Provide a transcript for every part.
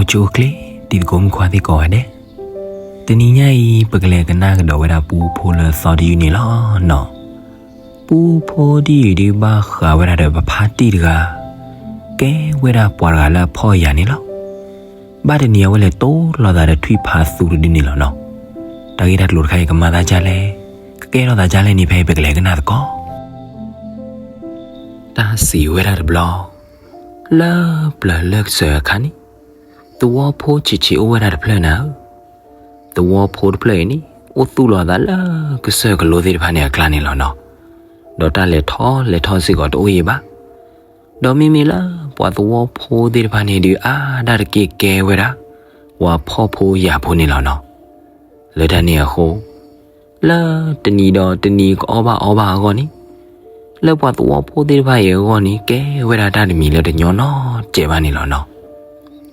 အိၣ်ဆူၣ်အိၣ်ချ့ တံၤသကိးမုၣ်ခွါသ့ၣ်ကိးဂၤဒဲး, တနံၤညါအံၤ ပကလဲၤကနၣ်ကဒီးဝဲဒၣ်ပူဖိလၢသီတယုၢ်န့ၣ်လီၤနီၤ. ပူဖိတယုၢ်အံၤဒုးဘၣ်ဃးဝဲဒၣ်ဒီးပဖါတံၢ်တဂၤ ကဲဝဲဒၣ်ပှၤတဂၤလၢအဖှီၣ်ယာ်န့ၣ်လီၤ. ဘၣ်တနံၤအဝဲလဲၤတိၢ်လိာ်သးဒီးထွံၣ်ဖးသူတဒုန့ၣ်လီၤနီၤ. တၢ်ဂ့ၢ်တၢ်ကျိၤတခါအံၤကမၤသးဒ်လဲၣ်, ကကဲထီၣ်သးဒ်လဲၣ်န့ၣ် ဖဲအံၤပကလဲၤကနၣ်သကိး. တၢ်စံးဝဲဒၣ်တဘျီ, လၢပျၢၤလၢကစၢၤအခါန့ၣ်, သဝီဖိဆံးဆံးအိၣ်ဝဲဒၣ်တဖျၢၣ်နၤဧၢ. သဝီဖိတဖျၢၣ်အံၤန့ၣ် အိၣ်သူၣ်လီၤအသးလၢကစၢၢ်ကလိသ့ၣ်တဖၣ်န့ၣ်အကျါန့ၣ်လီၤနီၤ. ဒီးတၢ်လဲၤထီၣ်လဲၤထီစ့ၢ်ကီးတအိၣ်အံၤဘၣ်. ဒီးမ့မ့ၢ်လၢပှၤသဝီဖိသ့ၣ်တဖၣ်န့ၣ်ဒုး အါဒၣ်တက့ၢ်ကဲဝဲဒၣ် ပှၤဖှီၣ်ဖိယာ်ဖိန့ၣ်လီၤနီၤ. လၢတၢ်န့ၣ်အဃိ လၢတနံၤဒီးတနံၤကအီၣ်ဘၣ်အီဘၣ်အဂီၢ်န့ၣ်, လၢပှၤသဝီဖိသ့ၣ်တဖၣ်အံၤအဂီၢ်န့ၣ် ကဲဝဲဒၣ်တၢ်တမံၤလၢတညီနီတစဲးဘၣ်န့ၣ်လီၤနီၤ.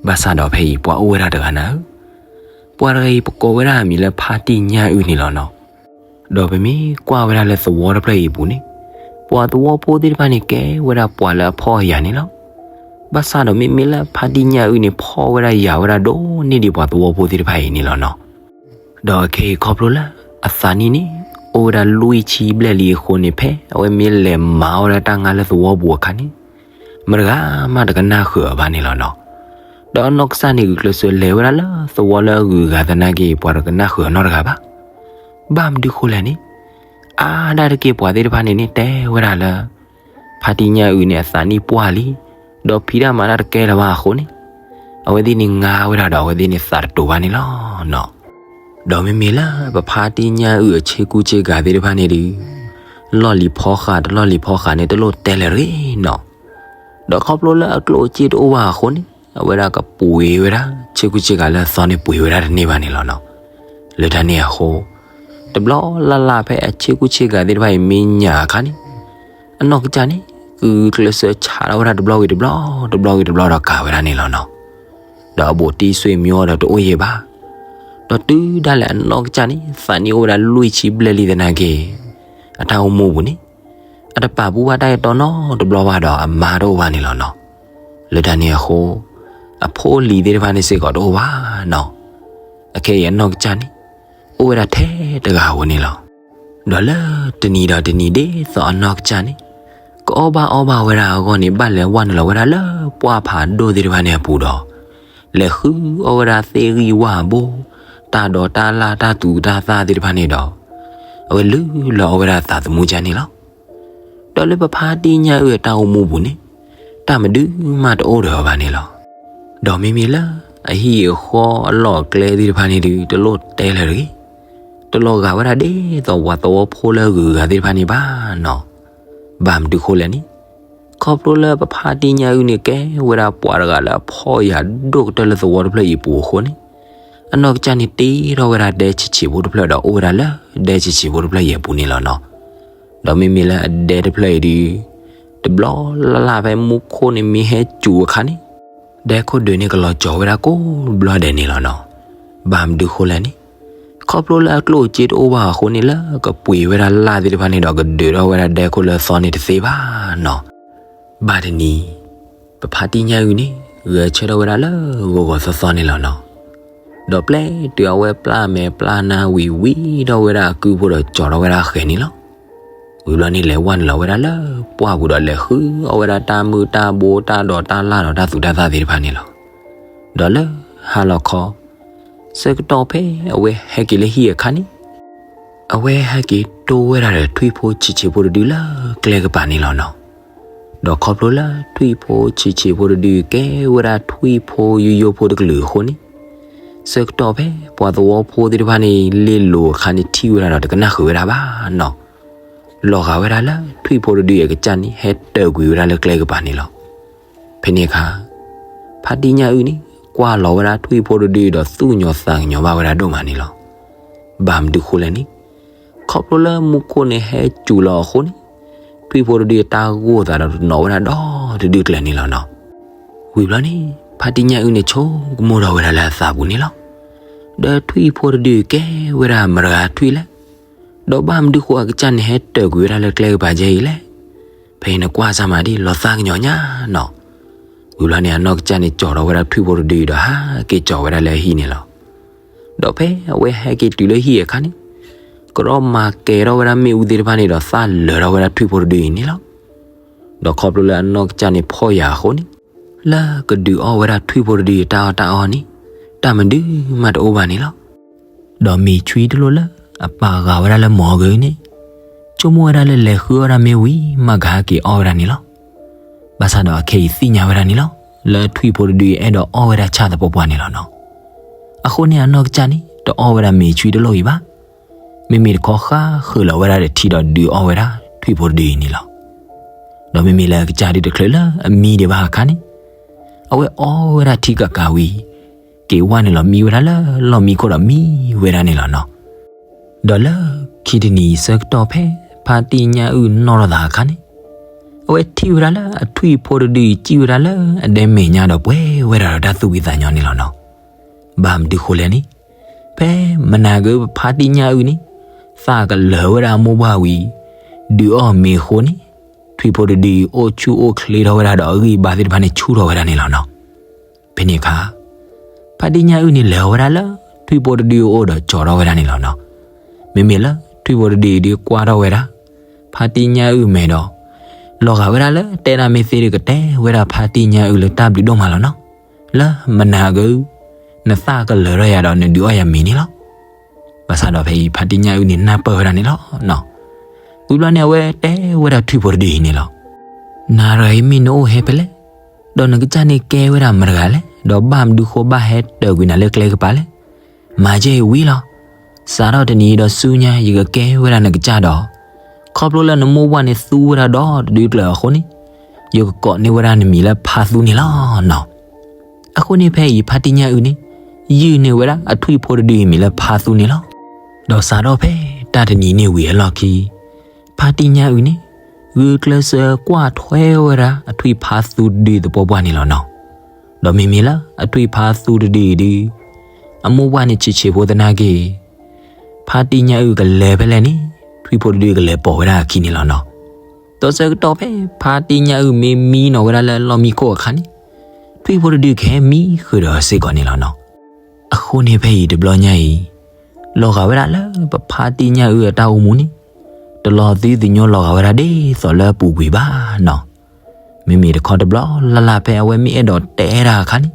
ဘၣ်ဆၣ်ဒီးဖဲအံၤပှၤအိၣ်ဝဲဒၣ်တဂၤနၤဧၢ. ပှၤတဂၤအံၤပကိးဝဲဒၣ်အမံၤလၢဖါတံၢ်ညၣ်အုၣ်န့ၣ်လီၤနီၤ. ဒီးပမ့ၢ်ကွၢ်ဝဲဒၣ်လၢသဝီတဖျၢၣ်အံၤအပူၤန့ၣ်, ပှၤသဝီဖိသ့ၣ်တဖၣ်န့ၣ် ကဲဝဲဒၣ်ပှၤလၢအဖှီၣ်ယာ်န့ၣ်လီၤ. ဘၣ်ဆၣ်ဒီးမ့မ့ၢ်လၢဖါတံၢ်ညၣ်အုၣ်န့ၣ် ဖှီၣ်ဝဲဒၣ်ယာ်ဝဲဒၣ်ဒိၣ်န့ၢ်ဒံးပှၤသဝီဖိသ့ၣ်တဖၣ်အံၤန့ၣ်လီၤနီၤ. ဒီးအခဲအံၤခီဖျိလၢအသးနံၣ်န့ၣ် အိၣ်ဝဲဒၣ်လွံၢ်ဆံဘျဲၣ်လံအဃိန့ၣ် ဖဲအဝဲမ့ၢ်လဲၤမၤဝဲဒၣ်တၢ်ငါလၢသဝီပူၤအခါန့ၣ်, မတဂၤမးတကနၣ်ဃုာ်အီၤဘၣ်န့ၣ်လီၤနီၤ. ဒီးအနီၢ်ကစၢ်န့ၣ် ဂုာ်ကျဲးစၢးလဲၤဝဲဒၣ်လၢသဝီလၢအဂုၤအဂၤသနာ်က့ ပှၤတကနၣ်ဃုာ်အီၤနီတဂၤဘၣ်. ဘၣ်မနုၤဃိလဲၣ်န့ၣ်, အါဒၣ်တက့ၢ်ပှၤသ့ၣ်တဖၣ်န့ၣ်န့ၣ် တဲဝဲဒၣ်လၢ ဖါတံၢ်ညၣ်အုၣ်န့ၣ် အသးနံၣ်ပှၢ်လံ, ဒီးဖံးတၢ်မၤတၢ်တကဲလၢၤဘၣ်အဃိန့ၣ်, အဝဲသ့ၣ်န့ၣ်ငါဝဲဒၣ်ဒီးအဝဲသ့ၣ်န့ၣ်သးတတူာ်ဘၣ်န့ၣ်လီၤနီၤ. ဒီးမ့မ့ၢ်လၢပဖါတံၢ်ညၣ်အုၣ်အဆ့ကူဆ့ကၤသ့ၣ်တဖၣ်န့ၣ်ဒုး, လီၢ်လံၤဖီဃးတလီၢ်လံၤဖီဃးန့ၣ် တလိၣ်တဲလၢၤတဂ့ၤနီၤ. ဒီးခီဖျိလၢအကျိၣ်အစ့တအိၣ်ဘၣ်အဃိန့ၣ်, အဝဲဒၣ်ကပှ့ၤဝဲဒၣ် ဆ့ကူဆ့ကၤလၢအသီန့ၣ်ပှ့ၤဝဲဒၣ်တန့ၢ်ဘၣ်န့ၣ်လီၤနီၤ. လၢတၢ်န့ၣ်အဃိ, တဘျီလၢ်လၢ်ဖဲအဆ့ကူဆ့ကၤသ့ၣ်တဖၣ်အံၤမ့ၢ်ညၣ်အခါန့ၣ်, အနီၢ်ကစၢ်န့ၣ် ဂုာ်ကျဲးစၢးဆးထီၣ်ဝဲဒၣ်တဘျီဝံၤတဘျီ, တဘျီဝံၤတဘျီဒီးကၤဝဲဒၣ်န့ၣ်လီၤနီၤ. ဒီးအဘူးတံၢ်ဆွေမျိုးဒီးတအိၣ်ယံၤဘၣ်. ဒီးတုၤဒၣ်လဲာ်အနီၢ်ကစၢ်န့ၣ် သးနံၣ်အိၣ်ဝဲဒၣ်လွံၢ်ဆံဘျဲၣ်လံသနာ်က့, အတၢ်အိၣ်မူပူၤန့ၣ်, အတပာ်ဘူၣ်ဘၣ်တၢ်အဲၣ်တီနီတဘျီဘၣ်ဒီးအမါတအိၣ်ဘၣ်န့ၣ်လီၤနီၤ. လၢတၢ်န့ၣ်အဃိ, အဖိအလံၤသ့ၣ်တဖၣ်န့ၣ်စ့ၢ်ကီးတအိၣ်ဘၣ်နီၤ. အခဲအံၤအနီၢ်ကစၢ်န့ၣ်, အိၣ်ဝဲဒၣ်ထဲတဂၤဧိၤန့ၣ်လီၤ. ဒီးလၢတနံၤဒီးတနံၤဒ်သိးအနီၢ်ကစၢ်န့ၣ်, ကအီၣ်ဘၣ်အီဘၣ်ဝဲဒၣ်အဂီၢ်န့ၣ် ဘၣ်လဲၤဝဲနုာ်လီၤဝဲဒၣ်လၢပှၢ်ဖးဒိၣ်သ့ၣ်တဖၣ်န့ၣ်အပူၤဒီး, လဲၤဃုအီၣ်ဝဲဒၣ်သ့ၣ်ဂံၢ်ဝၣ်အဘိ, တၢ်ဒိးတၢ်လၣ်တၢ်သူတၢ်သၣ်သ့ၣ်တဖၣ်န့ၣ်ဒီး, အဝဲလုၢ်လၢ်အီၣ်ဝဲဒၣ်သးသမူကၢ်န့ၣ်လီၤ. ဒီးလၢပဖါတံၢ်ညၣ်အုၣ်အတၢ်အိၣ်မူပူၤန့ၣ်, တၢ်မဒုမးတအိၣ်ဒီးအီၤဘၣ်န့ၣ်လီၤ. ဒီးမ့မ့ၢ်လၢအဟံၣ်အဃီအလီၢ်အကျဲသ့ၣ်တဖၣ်န့ၣ်ဒုး တလိၣ်တဲလၢၤတဂ့ၤ. တလီၤဂာ်ဝဲဒၣ်ဒ်သိးပှၤသဝီဖိလၢအဂုၤအဂၤသ့ၣ်တဖၣ်န့ၣ်ဘၣ်နီၤ. ဘၣ်မနုၤဃိလဲၣ်န့ၣ်, ခီဖျိလၢပဖါတံၢ်ညၣ်အုၣ်န့ၣ် ကဲဝဲဒၣ်ပှၤတဂၤလၢအဖှီၣ်ယာ်ဒိၣ်ကတၢၢ်လၢသဝီတဖျၢၣ်အံၤအပူၤအဃိန့ၣ်, အနီၢ်ကစၢ်န့ၣ်တ့ထီၣ်ဝဲဒၣ်ဒဲဆံးဆံးဖိတဖျၢၣ်ဒီးအိၣ်ဝဲဒၣ်လၢဒဲဆံးဆံးဖိတဖျၢၣ်အံၤအပူၤန့ၣ်လီၤနီၤ. ဒီးမ့မ့ၢ်လၢအဒဲတဖျၢၣ်အံၤဒုး, တဘျီလၢ်လၢ်ဖဲမူခိၣ်န့ၣ်မ့ၢ်ဟဲစူၤအခါန့ၣ်, ဒဲခိၣ်ဒုးန့ၣ်ကလီၤကၠီၤဝဲဒၣ်ကိးဘျီဒဲးန့ၣ်လီၤနီၤ. ဘၣ်မနုၤဃိလဲၣ်န့ၣ်, ခီဖျိလၢအကျိၣ်အစ့တအိၣ်ဘၣ်အဃိန့ၣ် လၢကပှ့ၤဝဲဒၣ်လၣ်သ့ၣ်တဖၣ်န့ၣ်ဒီး ကဒုးထီၣ်ဝဲဒၣ်ဒဲခိၣ်လၢအသီန့ၣ်တသ့ဘၣ်နီၤ. ဘၣ်တနံၤ, ပဖါတံၢ်ညၣ်အုၣ်န့ၣ် ဂဲၤဆၢထၢၣ်ဝဲဒၣ်လၢဂီၤဂီၤသီသီန့ၣ်လီၤနီၤ. ဒီးပျဲတုၤအဝဲပျၢ်မဲာ်ပျၢ်နါဝံၤ ဝံၤထီၣ်ဝဲဒၣ်အကုၢ်ဖိဒီး ကၠီၤထီၣ်ဝဲဒၣ်ဃဲၤန့ၣ်လီၤ. ဝံၤဘျီန့ၣ် လဲၤဝဲနုာ်လီၤဝဲဒၣ်လၢပှၢ်ပူၤဒီး လဲၤဃုအီၣ်ဝဲဒၣ်တၢ်မုၢ်တၢ်ဘိတၢ်ဒိးတၢ်လၣ်ဒီးတၢ်သူတၢ်သၣ်သ့ၣ်တဖၣ်န့ၣ်လီၤ. ဒီးလၢဟါလီၤခီ ဆၢကတီၢ်ဖဲအဝဲဟဲက့ၤလၢဟံၣ်အခါန့ၣ်, အဝဲဟဲက့ၤတိၢ်ဝဲဒၣ်ဒီးထွံၣ်ဖိဆံးဆံးဖိတဒုလၢကျဲကပၤန့ၣ်လီၤနီၤ. ဒီးခီဖျိလၢထွံၣ်ဖိဆံးဆံးဖိတဒု ကဲဝဲဒၣ်ထွံၣ်ဖိယိယိဖိတကလုာ်အဃိန့ၣ်, ဆၢကတီၢ်ဖဲပှၤသဝီဖိသ့ၣ်တဖၣ်န့ၣ် လ့လိာ်အခါန့ၣ် ထံၣ်ဝဲဒၣ်ဒီးတကနၣ်ဃုာ်ဝဲဒၣ်ဘၣ်နီၤ. လီၤဂာ်ဝဲဒၣ်လၢထွံၣ်ဖိတဒုအကစၢ်န့ၣ် ဟဲတၢၢ်ကွံာ်ဝဲဒၣ်လၢကျဲကပၤန့ၣ်လီၤ. ဖဲန့ၣ်အခါ, ဖါတံၢ်ညၣ်အုၣ်န့ၣ် ကွၢ်လီၤဝဲဒၣ်ထွံၣ်ဖိတဒုဒီး သူၣ်ကညီၤသးကညီၤဘၣ်ဝဲဒၣ်ဒိၣ်မးန့ၣ်လီၤ. ဘၣ်မနုၤဃိလဲၣ်န့ၣ်, ခီဖျိလၢမူခိၣ်န့ၣ်ဟဲစူၤလီၤအဃိန့ၣ်, ထွံၣ်ဖိတဒုအတၢ်ဂိၢ်သးဒီးတနီၤဝဲဒၣ်ဒီတဒုကျဲန့ၣ်လီၤနီၤ. ဝံၤဘျီန့ၣ်, ဖါတံၢ်ညၣ်အုၣ်န့ၣ်ဆိကမိၣ်ထီၣ်ဝဲဒၣ်လၢအသးပူၤန့ၣ်လီၤ. ဒီးထွံၣ်ဖိတဒုကဲဝဲဒၣ်မတၤဂၤထွံၣ်လဲၣ်. ဒီးဘၣ်မနုၤဃိအကစၢ်န့ၣ်ဟဲတၢၢ်ကွံာ်ဝဲဒၣ်လၢကျဲကပၤကဲအံၤလဲၣ်. ဖဲအံၤနကွၢ်စၢ်မးဒ်လီၤသးကညီၤညါနီၤ. ဝံၤဘျီန့ၣ် အနီၢ်ကစၢ်န့ၣ် ကၠီၤထီၣ်ဝဲဒၣ်ထွံၣ်ဖိတဒုအံၤဒီး ဟဲက့ၤကၠီၤဝဲဒၣ်လၢအဟံၣ်န့ၣ်လီၤ. ဒီးဖဲအဝဲဟဲက့ၤတုၤလၢဟံၣ်အခါန့ၣ်, ကရီမၤကဲၤထီၣ်ဝဲဒၣ်မ့ၣ်အူသ့ၣ်တဖၣ်န့ၣ်ဒီး သၣ်လၢာ်ထီၣ်ဝဲဒၣ်ထွံၣ်ဖိတဒုအံၤန့ၣ်လီၤ. ဒီးခီဖျိလၢအနီၢ်ကစၢ်န့ၣ်ဖှီၣ်ယာ်အဃိန့ၣ်, လၢကဒုးအီၣ်ဝဲဒၣ်ထွံၣ်ဖိတဒုအံၤတၢ်အီၣ်တၢ်အီန့ၣ်, တၢ်မနုၤမးတအိၣ်ဘၣ်န့ၣ်လီၤ. ဒီးမ့ၤဆွံတလိၣ်လၢအပာ်ဃာ်ဝဲဒၣ်လၢမီၤအဂၤန့ၣ်, ဆိကမိၣ်ဝဲဒၣ်လၢလဲၤဃုအီၣ်ဒၣ်မ့ၢ်ဝံၤမးကဟဲက့ၤအီၣ်ဝဲဒၣ်န့ၣ်လီၤ. ဘၣ်ဆၣ်ဒီးအခဲအံၤသ့ၣ်ညါဝဲဒၣ်န့ၣ်လီၤ, လၢထွံၣ်ဖိတဒုအံၤအဲၣ်ဒိးအီၣ်ဝဲဒၣ်ဆၣ်သပှၢ်ပှၢ်န့ၣ်လီၤနီၤ. အဃိန့ၣ်အနီၢ်ကစၢ်န့ၣ် တအီၣ်ဝဲဒၣ်မ့ၤဆွံတလိၣ်အံၤဘၣ်. မ့မ့ၢ်တခီဃၣ်ဃုာ်လီၤဝဲဒၣ်ဒီးထံဒီးဒုးအီၣ်ဝဲဒၣ်ထွံၣ်ဖိတဒုအံၤန့ၣ်လီၤ. ဒီးမ့မ့ၢ်လၢအကစၢ်ဒုးတချုးလၢအမံဒံးဘၣ်အခါန့ၣ်, အဝဲအီၣ်ဝဲဒၣ်ထံကးကးဝံၤ, က့ၤဝဲနုာ်လီၤမံဝဲဒၣ်လၢလီၢ်မံခိၣ်ဒီးမံဝဲဒၣ်န့ၣ်လီၤနီၤ. ဒီးလၢခံတနံၤဆၢကတီၢ်ဖဲဖါတံၢ်ညၣ်အုၣ်နီၣ်ထီၣ်သးအခါန့ၣ်, အဝဲထံၣ်ဝဲဒၣ်လၢအထွံၣ်ဖိတဒုအံၤစံၣ်ဝဲဒၣ်လၢအဒဲမဲာ်ညါဒီးပှဲၤဝဲဒၣ်ဒီးတၢ်သူၣ်ဖှံသးညီန့ၣ်လီၤနီၤ. ဘၣ်မနုၤဃိလဲၣ်န့ၣ်, ဖဲမနၤကဖါတံၢ်ညၣ်အုၣ်န့ၣ်, သၣ်ကလၢာ်ဝဲဒၣ်အမိၢ်ပှၢ်ဝံၤ, ဒုးအီၣ်မ့ၤအဃိန့ၣ်, ထွံၣ်ဖိတဒုအံၤအိၣ်ဆူၣ်အိၣ်ချ့ထီၣ်ဝဲဒၣ်ဒီးအဂံၢ်အဘါသ့ၣ်တဖၣ်န့ၣ်ဆူၣ်ထီၣ်ဝဲဒၣ်န့ၣ်လီၤနီၤ. ဖဲန့ၣ်အခါ, ဖါတံၢ်ညၣ်အုၣ်န့ၣ်လဲၤဝဲဒၣ်လၢထွံၣ်ဖိတဒုအအိၣ်ဒီးကၠီၤထီၣ်ဝဲဒၣ်န့ၣ်လီၤနီၤ. မ့မ့ၢ်လၢထွံၣ်ဖိတဒုအံၤဒုးကွၢ်ထီၣ်ဝဲဒၣ် ဖါတံၢ်ညၣ်အုၣ်မဲာ်ဒီး, လီၤဂာ်ဝဲဒၣ်လၢတဲဒၣ်မ့ၢ်သ့ဒုးကတဲဝဲဒၣ်ဖါတံၢ်ညၣ်အုၣ်လၢတၢ်ဘျုးဒိၣ်မးလီၤနီၤ. လၢမနၤက, နသၣ်ကလၢာ်ထီၣ်ယၤဒီးနဒုးအီၣ်ယၤမ့ၤန့ၣ်လီၤ. ဘၣ်ဆၣ်ဒီးဖဲအံၤဖါတံၢ်ညၣ်အုၣ်န့ၣ်နၢ်ပၢၢ်ဝဲဒၣ်န့ၣ်လီၤနီၤ. ဝံၤဘျီန့ၣ်အဝဲတဲဝဲဒၣ်ထွံၣ်ဖိတဒုအံၤန့ၣ်လီၤ. နၤတဂၤအံၤမ့ၢ်နအိၣ်ဟဲဖဲလဲၣ်, ဒီးနကစၢ်န့ၣ်ကဲဝဲဒၣ်မတၤတဂၤလဲၣ်, ဒီးဘၣ်မနုၤဃိဘၣ်ဟဲတၢၢ်ကွံာ်နၤလၢကျဲကပၤလဲၣ်. မၤကဲအံၤဝံၤလီၤ. စးထီၣ်တနံၤဒီးဆူညါယကကဲဝဲဒၣ်နကစၢ်ဒီး, ခီဖျိလၢနမိၢ်ပှၢ်န့ၣ်သူဝဲဒၣ်ဒီတဒုကျၢၤအဃိန့ၣ်, ယကကိးန့ၢ်ဝဲဒၣ်နမံၤလၢဖါသူန့ၣ်လီၤနီၤ. အဃိန့ၣ်ဖဲအံၤဖါတံၢ်ညၣ်အုၣ်န့ၣ်, ယုၢ်န့ၢ်ဝဲဒၣ်အထွံၣ်ဖိတဒုအံၤမံၤလၢဖါသူန့ၣ်လီၤ. ဒီးစးထီၣ်ဖဲတၢ်တနံၤန့ၣ်ဝံၤအလီၢ်ခံ, ဖါတံၢ်ညၣ်အုၣ်န့ၣ်, ဂုာ်ကျဲးစၢးကွၢ်ထွဲဝဲဒၣ်အထွံၣ်ဖါသူတဒုသပှၢ်ပှၢ်န့ၣ်လီၤနီၤ. ဒီးမ့မ့ၢ်လၢအထွံၣ်ဖါသူတဒုအံၤဒုး, အမိၢ်ပှၢ်န့ၣ်ဆံးဆံးဖိသနာ်က့ ဖါတံၢ်ညၣ်အုၣ်ကလဲၤဖဲလဲၣ်န့ၣ်, ထွံၣ်ဖိတဒုကလဲၤပိာ်ဝဲဒၣ်အခံန့ၣ်လီၤနီၤ. ဒီးဆၢကတီၢ်ဖဲဖါတံၢ်ညၣ်အုၣ်မ့ၢ်မံနီၤဝဲဒၣ်လၢလီၢ်မံခိၣ်အခါန့ၣ်, ထွံၣ်ဖိတဒုကဟဲမံဃုာ်ဒီးစ့ၢ်ကီးန့ၣ်လီၤနီၤ. အဃိန့ၣ်ဖဲအံၤတဘျီညါအံၤ, လီၤဂာ်ဝဲဒၣ်လၢပဖါတံၢ်ညၣ်အုၣ်အတၢ်အိၣ်မူန့ၣ်, တလီၤသုသညိလီၤဂာ်ဝဲဒၣ်ဒ်သိးလၢအပူၤကွံာ်ဘၣ်နီၤ. မ့မ့ၢ်တခီတဘျီလၢ်လၢ်ဖဲအဝဲမ့ၢ်အဲၣ်ဒိးတဲဒၣ်အခါန့ၣ်,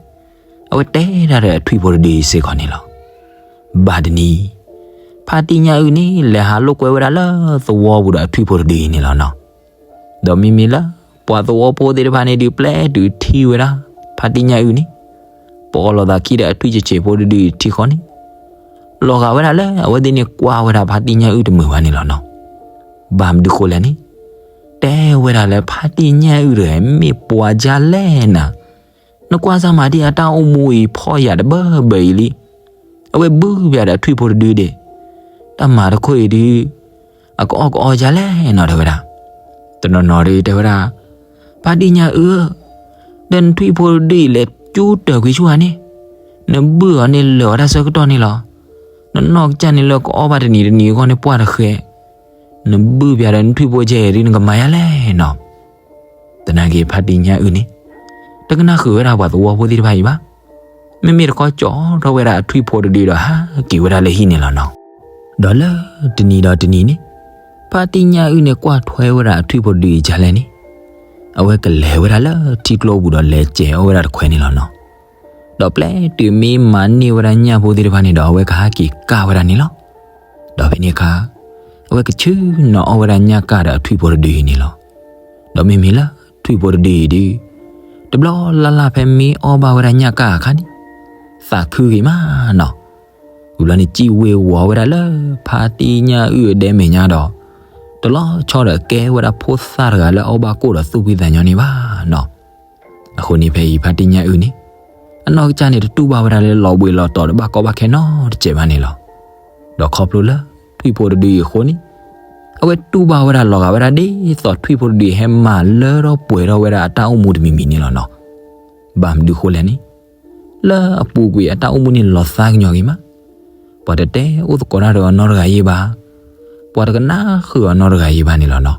အဝဲတဲဒၣ်ဒီးအထွံၣ်ဖိတဒုအံၤစ့ၢ်ကီးန့ၣ်လီၤ. ဘၣ်တနံၤ, ဖါတံၢ်ညၣ်အုၣ်န့ၣ် လဲၤဟးလိာ်ကွဲဝဲဒၣ်လၢသဝီပူၤဒီးအထွံၣ်ဖိတဒုအံၤန့ၣ်လီၤနီၤ. ဒီးမ့မ့ၢ်လၢပှၤသဝီဖိသ့ၣ်တဖၣ်န့ၣ်ဒုးပျဲတုၤထံၣ်ဝဲဒၣ်, ဖါတံၢ်ညၣ်အုၣ်န့ၣ်, ပိာ်လီၤသးခံဒီးအထွံၣ်ဆံးဆံးဖိတဒုအံၤထံဃီန့ၣ်, လီၤဂာ်ဝဲဒၣ်လၢအဝဲသ့ၣ်န့ၣ်ကွၢ်ဝဲဒၣ်ဖါတံၢ်ညၣ်အုၣ်တမုာ်ဘၣ်န့ၣ်လီၤနီၤ. ဘၣ်မနုၤဃိလဲၣ်န့ၣ်, တဲဝဲဒၣ်လၢဖါတံၢ်ညၣ်အုၣ်တဂၤမ့ၢ်ပှၤဒ်လဲၣ်နၤ, နကွၢ်စၢ်မၤဒ်အတၢ်အိၣ်မူအံၤဖှီၣ်ယာ်တဘၢဘၢအံၤလံ. အဝဲဘုၣ်ပၠးဒီးထွံၣ်ဖိတဒုဒဲး, တၢ်မၤတခိၣ်အံၤဒုး, အကအီၣ်ကအီယၤလဲၣ်နီၤ တဲဝဲဒၣ်. တနီၤနီၤဒုးတဲဝဲဒၣ်, ဖါတံၢ်ညၣ်အုၣ်ဧၢ, ဒီးနထွံၣ်ဖိတဒုအံၤလဲၤကၠူတၢၢ်ကွံာ်ဆူၣ်ဧါန့ၣ်, နဘုၣ်အီၤန့ၣ်လၢာ်အီၤတၢ်ဆၢကတီၢ်န့ၣ်လီၤ. နနီၢ်ကစၢ်န့ၣ်လၢကအီၣ်ဘၣ်တနံၤတနံၤအဂီၢ်န့ၣ်ပှၢ်တဃဲ, နဘုၣ်ပၠးဒီးနထွံၣ်ဖိကဲအံၤဒုးနကမၤယၤလဲၣ်နီၤ. သနာ်က့ဖါတံၢ်ညၣ်အုၣ်န့ၣ်, တကနၣ်ဃုာ်ဝဲဒၣ်ပှၤသဝီဖိသ့ၣ်တဖၣ်အံၤဘၣ်. မ့မ့ၢ်တခီကၠီထီၣ်ဝဲဒၣ်အထွံၣ်ဖိတဒုဒီးဟးက့ၤဝဲဒၣ်လၢဟံၣ်န့ၣ်လီၤနီၤ. ဒီးလၢတနံၤဒီးတနံၤန့ၣ်, ဖါတံၢ်ညၣ်အုၣ်န့ၣ်ကွၢ်ထွဲဝဲဒၣ်အထွံၣ်ဖိတဒုအံၤဒ်လဲၣ်န့ၣ်, အဝဲကလဲၤဝဲဒၣ်လၢထံကျိပူၤဒီးလဲၤစဲးအီၣ်ဝဲဒၣ်တခွဲန့ၣ်လီၤနီၤ. ဒီးပျဲတုၤမ့ၢ်မၤန့ၢ်ဝဲဒၣ်ညၣ်ဖိသ့ၣ်တဖၣ်န့ၣ်ဒီးအဝဲကဟးက့ၤကၢ်ဝဲဒၣ်န့ၣ်လီၤ. ဒီးဖဲန့ၣ်အခါ, အဝဲကဆ့ၣ်နီၤအီၣ်ဝဲဒၣ်ညၣ်ကၢ်ဒီးအထွံၣ်ဖိတဒုအံၤန့ၣ်လီၤ. ဒီးမ့မ့ၢ်လၢထွံၣ်ဖိတဒုအံၤဒုး, တဘျီလၢ်လၢ်ဖဲမ့ၢ်အီၣ်ဘၣ်ဝဲဒၣ်ညၣ်ကၢ်အခါန့ၣ်, သးခုဂ့ၤမးနီၤ. ဝံၤဘျီန့ၣ်စံၣ်ဝ့ၤဝီၤဝဲဒၣ်လၢဖါတံၢ်ညၣ်အုၣ်အဒဲမဲာ်ညါဒီး, တလီၤဆီဒီးကဲဝဲဒၣ်ဖိသၣ်တဂၤလၢအီၣ်ဘၣ်ကိၣ်ဒီးသူၣ်ဖှံသးညီန့ၣ်ဘၣ်နီၤ. အဃိန့ၣ်ဖဲအံၤဖါတံၢ်ညၣ်အုၣ်န့ၣ်, အနီၢ်ကစၢ်န့ၣ်တတူၢ်ဘၣ်ဝဲဒၣ်လၢလီၤဘှံးလီၤတီၤဒီးဘၣ်ကီဘၣ်ခဲနီတစဲးဘၣ်န့ၣ်လီၤ. ဒီးခီဖျိလၢထွံၣ်ဖိတဒုအံၤအဃိန့ၣ်, အဝဲတူၢ်ဘၣ်ဝဲဒၣ်လီၤဂာ်ဝဲဒၣ်ဒ်သိးထွံၣ်ဖိတဒုအံၤဟဲမၤလၢထီၣ်ပှဲၤထီၣ်ဝဲဒၣ်အတၢ်အိၣ်မူတမံၤမံၤန့ၣ်လီၤနီၤ. ဘၣ်မနုၤဃိလဲၣ်န့ၣ်, လၢအပူၤကွံာ်အတၢ်အိၣ်မူန့ၣ်လီၤသါကညီၤဂ့ၤမး. ပှၤတတဲအိၣ်သကိးတၢ်ဒီးအီၤနီတဂၤယံၤဘၣ်, ပှၤတကနၣ်ဃုာ်အီၤနီတဂၤယံၤဘၣ်န့ၣ်လီၤနီၤ.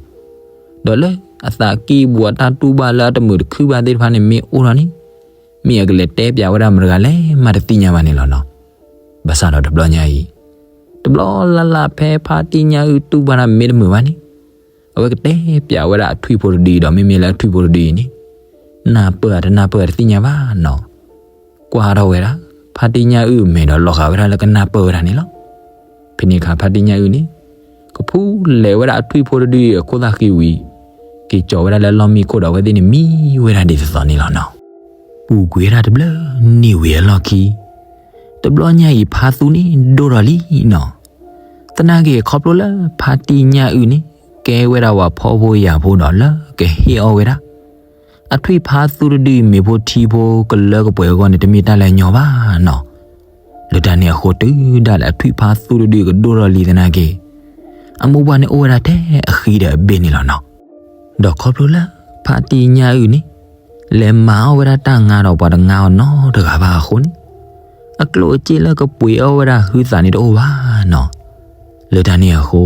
ဒီးလၢ အသးကံၢ်ပူၤအတၢ်တူၢ်ဘၣ်လၢအတမုာ်တခုၣ်ဘၣ်သ့ၣ်တဖၣ်န့ၣ် မ့ၢ်အိၣ်ထီၣ်န့ၣ် မ့ၢ်အကလဲၤတဲပၠးဝဲဒၣ်မတၤတဂၤလဲၣ်မးတသ့ၣ်ညါဘၣ်န့ၣ်လီၤနီၤ. ဘၣ်ဆၣ်ဒီးတဘျီညါအံၤ တဘျီလၢ်လၢ်ဖဲဖါတံၢ်ညၣ်အုၣ်တူၢ်ဘၣ်တၢ်မ့ၢ်တမုာ်ဘၣ်န့ၣ် အဝဲကတဲပၠးဝဲဒၣ်အထွံၣ်ဖိတဒုအံၤဒီး မ့မ့ၢ်လၢအထွံၣ်ဖိတဒုအံၤန့ၣ် နၢ်ပၢၢ်အတနၢ်ပၢၢ်တသ့ၣ်ညါဘၣ်နီၤ. ကွၢ်ထီၣ်ဝဲဒၣ် ဖါတံၢ်ညၣ်အုၣ်အမဲာ်ဒီးလီၤဂာ်ဝဲဒၣ်လၢကနၢ်ပၢၢ်ဝဲဒၣ်န့ၣ်လီၤ. ဖဲန့ၣ်အခါဖါတံၢ်ညၣ်အုၣ်န့ၣ် ကဖူလဲၤဝဲဒၣ်အထွံၣ်ဖိတဒုအံၤအခိၣ်သၣ်ဃံဝံၤ က့ၤကၠီၤဝဲဒၣ်လၢလီၢ်မံခိၣ်ဒီး အဝဲသ့ၣ်န့ၣ်မံဝဲဒၣ်ဒ်သိးသိးန့ၣ်လီၤနီၤ. ပူၤကွံာ်ဝဲဒၣ်တဘျုးနံၣ်ဝံၤအလီၢ်ခံ တဘျီညါအံၤဖါသူန့ၣ်ဒိၣ်ထီၣ်လံနီၤ. သနာ်က့ခီဖျိလၢဖါတံၢ်ညၣ်အုၣ်န့ၣ် ကဲဝဲဒၣ်ဝဲဖှီၣ်ဖိယာ်ဖိဒီးလၢကဟ့ၣ်အီၣ်ဝဲဒၣ် အထွံၣ်ဖါသူတဒုအံၤမ့ၢ်ဖိထံဖိကလၢကပှဲၤအဂီၢ်န့ၣ် တမ့ၢ်တၢ်လၢညီဘၣ်နီၤ. လၢတၢ်န့ၣ်အဃိတုၤဒၣ်လဲာ်အထွံၣ်ဖါသူတဒုကဒိၣ်ထီၣ်လံသနာ်က့ အမိၢ်ပှၢ်န့ၣ်အိၣ်ဝဲဒၣ်ထဲအဃံဒီးအဘ့ၣ်န့ၣ်လီၤနီၤ. ဒီးခီဖျိလၢဖါတံၢ်ညၣ်အုၣ်န့ၣ် လဲၤမၤအီၣ်ဝဲဒၣ်တၢ်ငါဒီးပှၤတငါအီၤနီတဂၤဘၣ်အဃိန့ၣ် အကျိၣ်အစ့လၢကပှ့ၤအီၣ်ဝဲဒၣ်ဟုသးန့ၣ်တအိၣ်ဘၣ်နီၤ. လၢတၢ်န့ၣ်အဃိ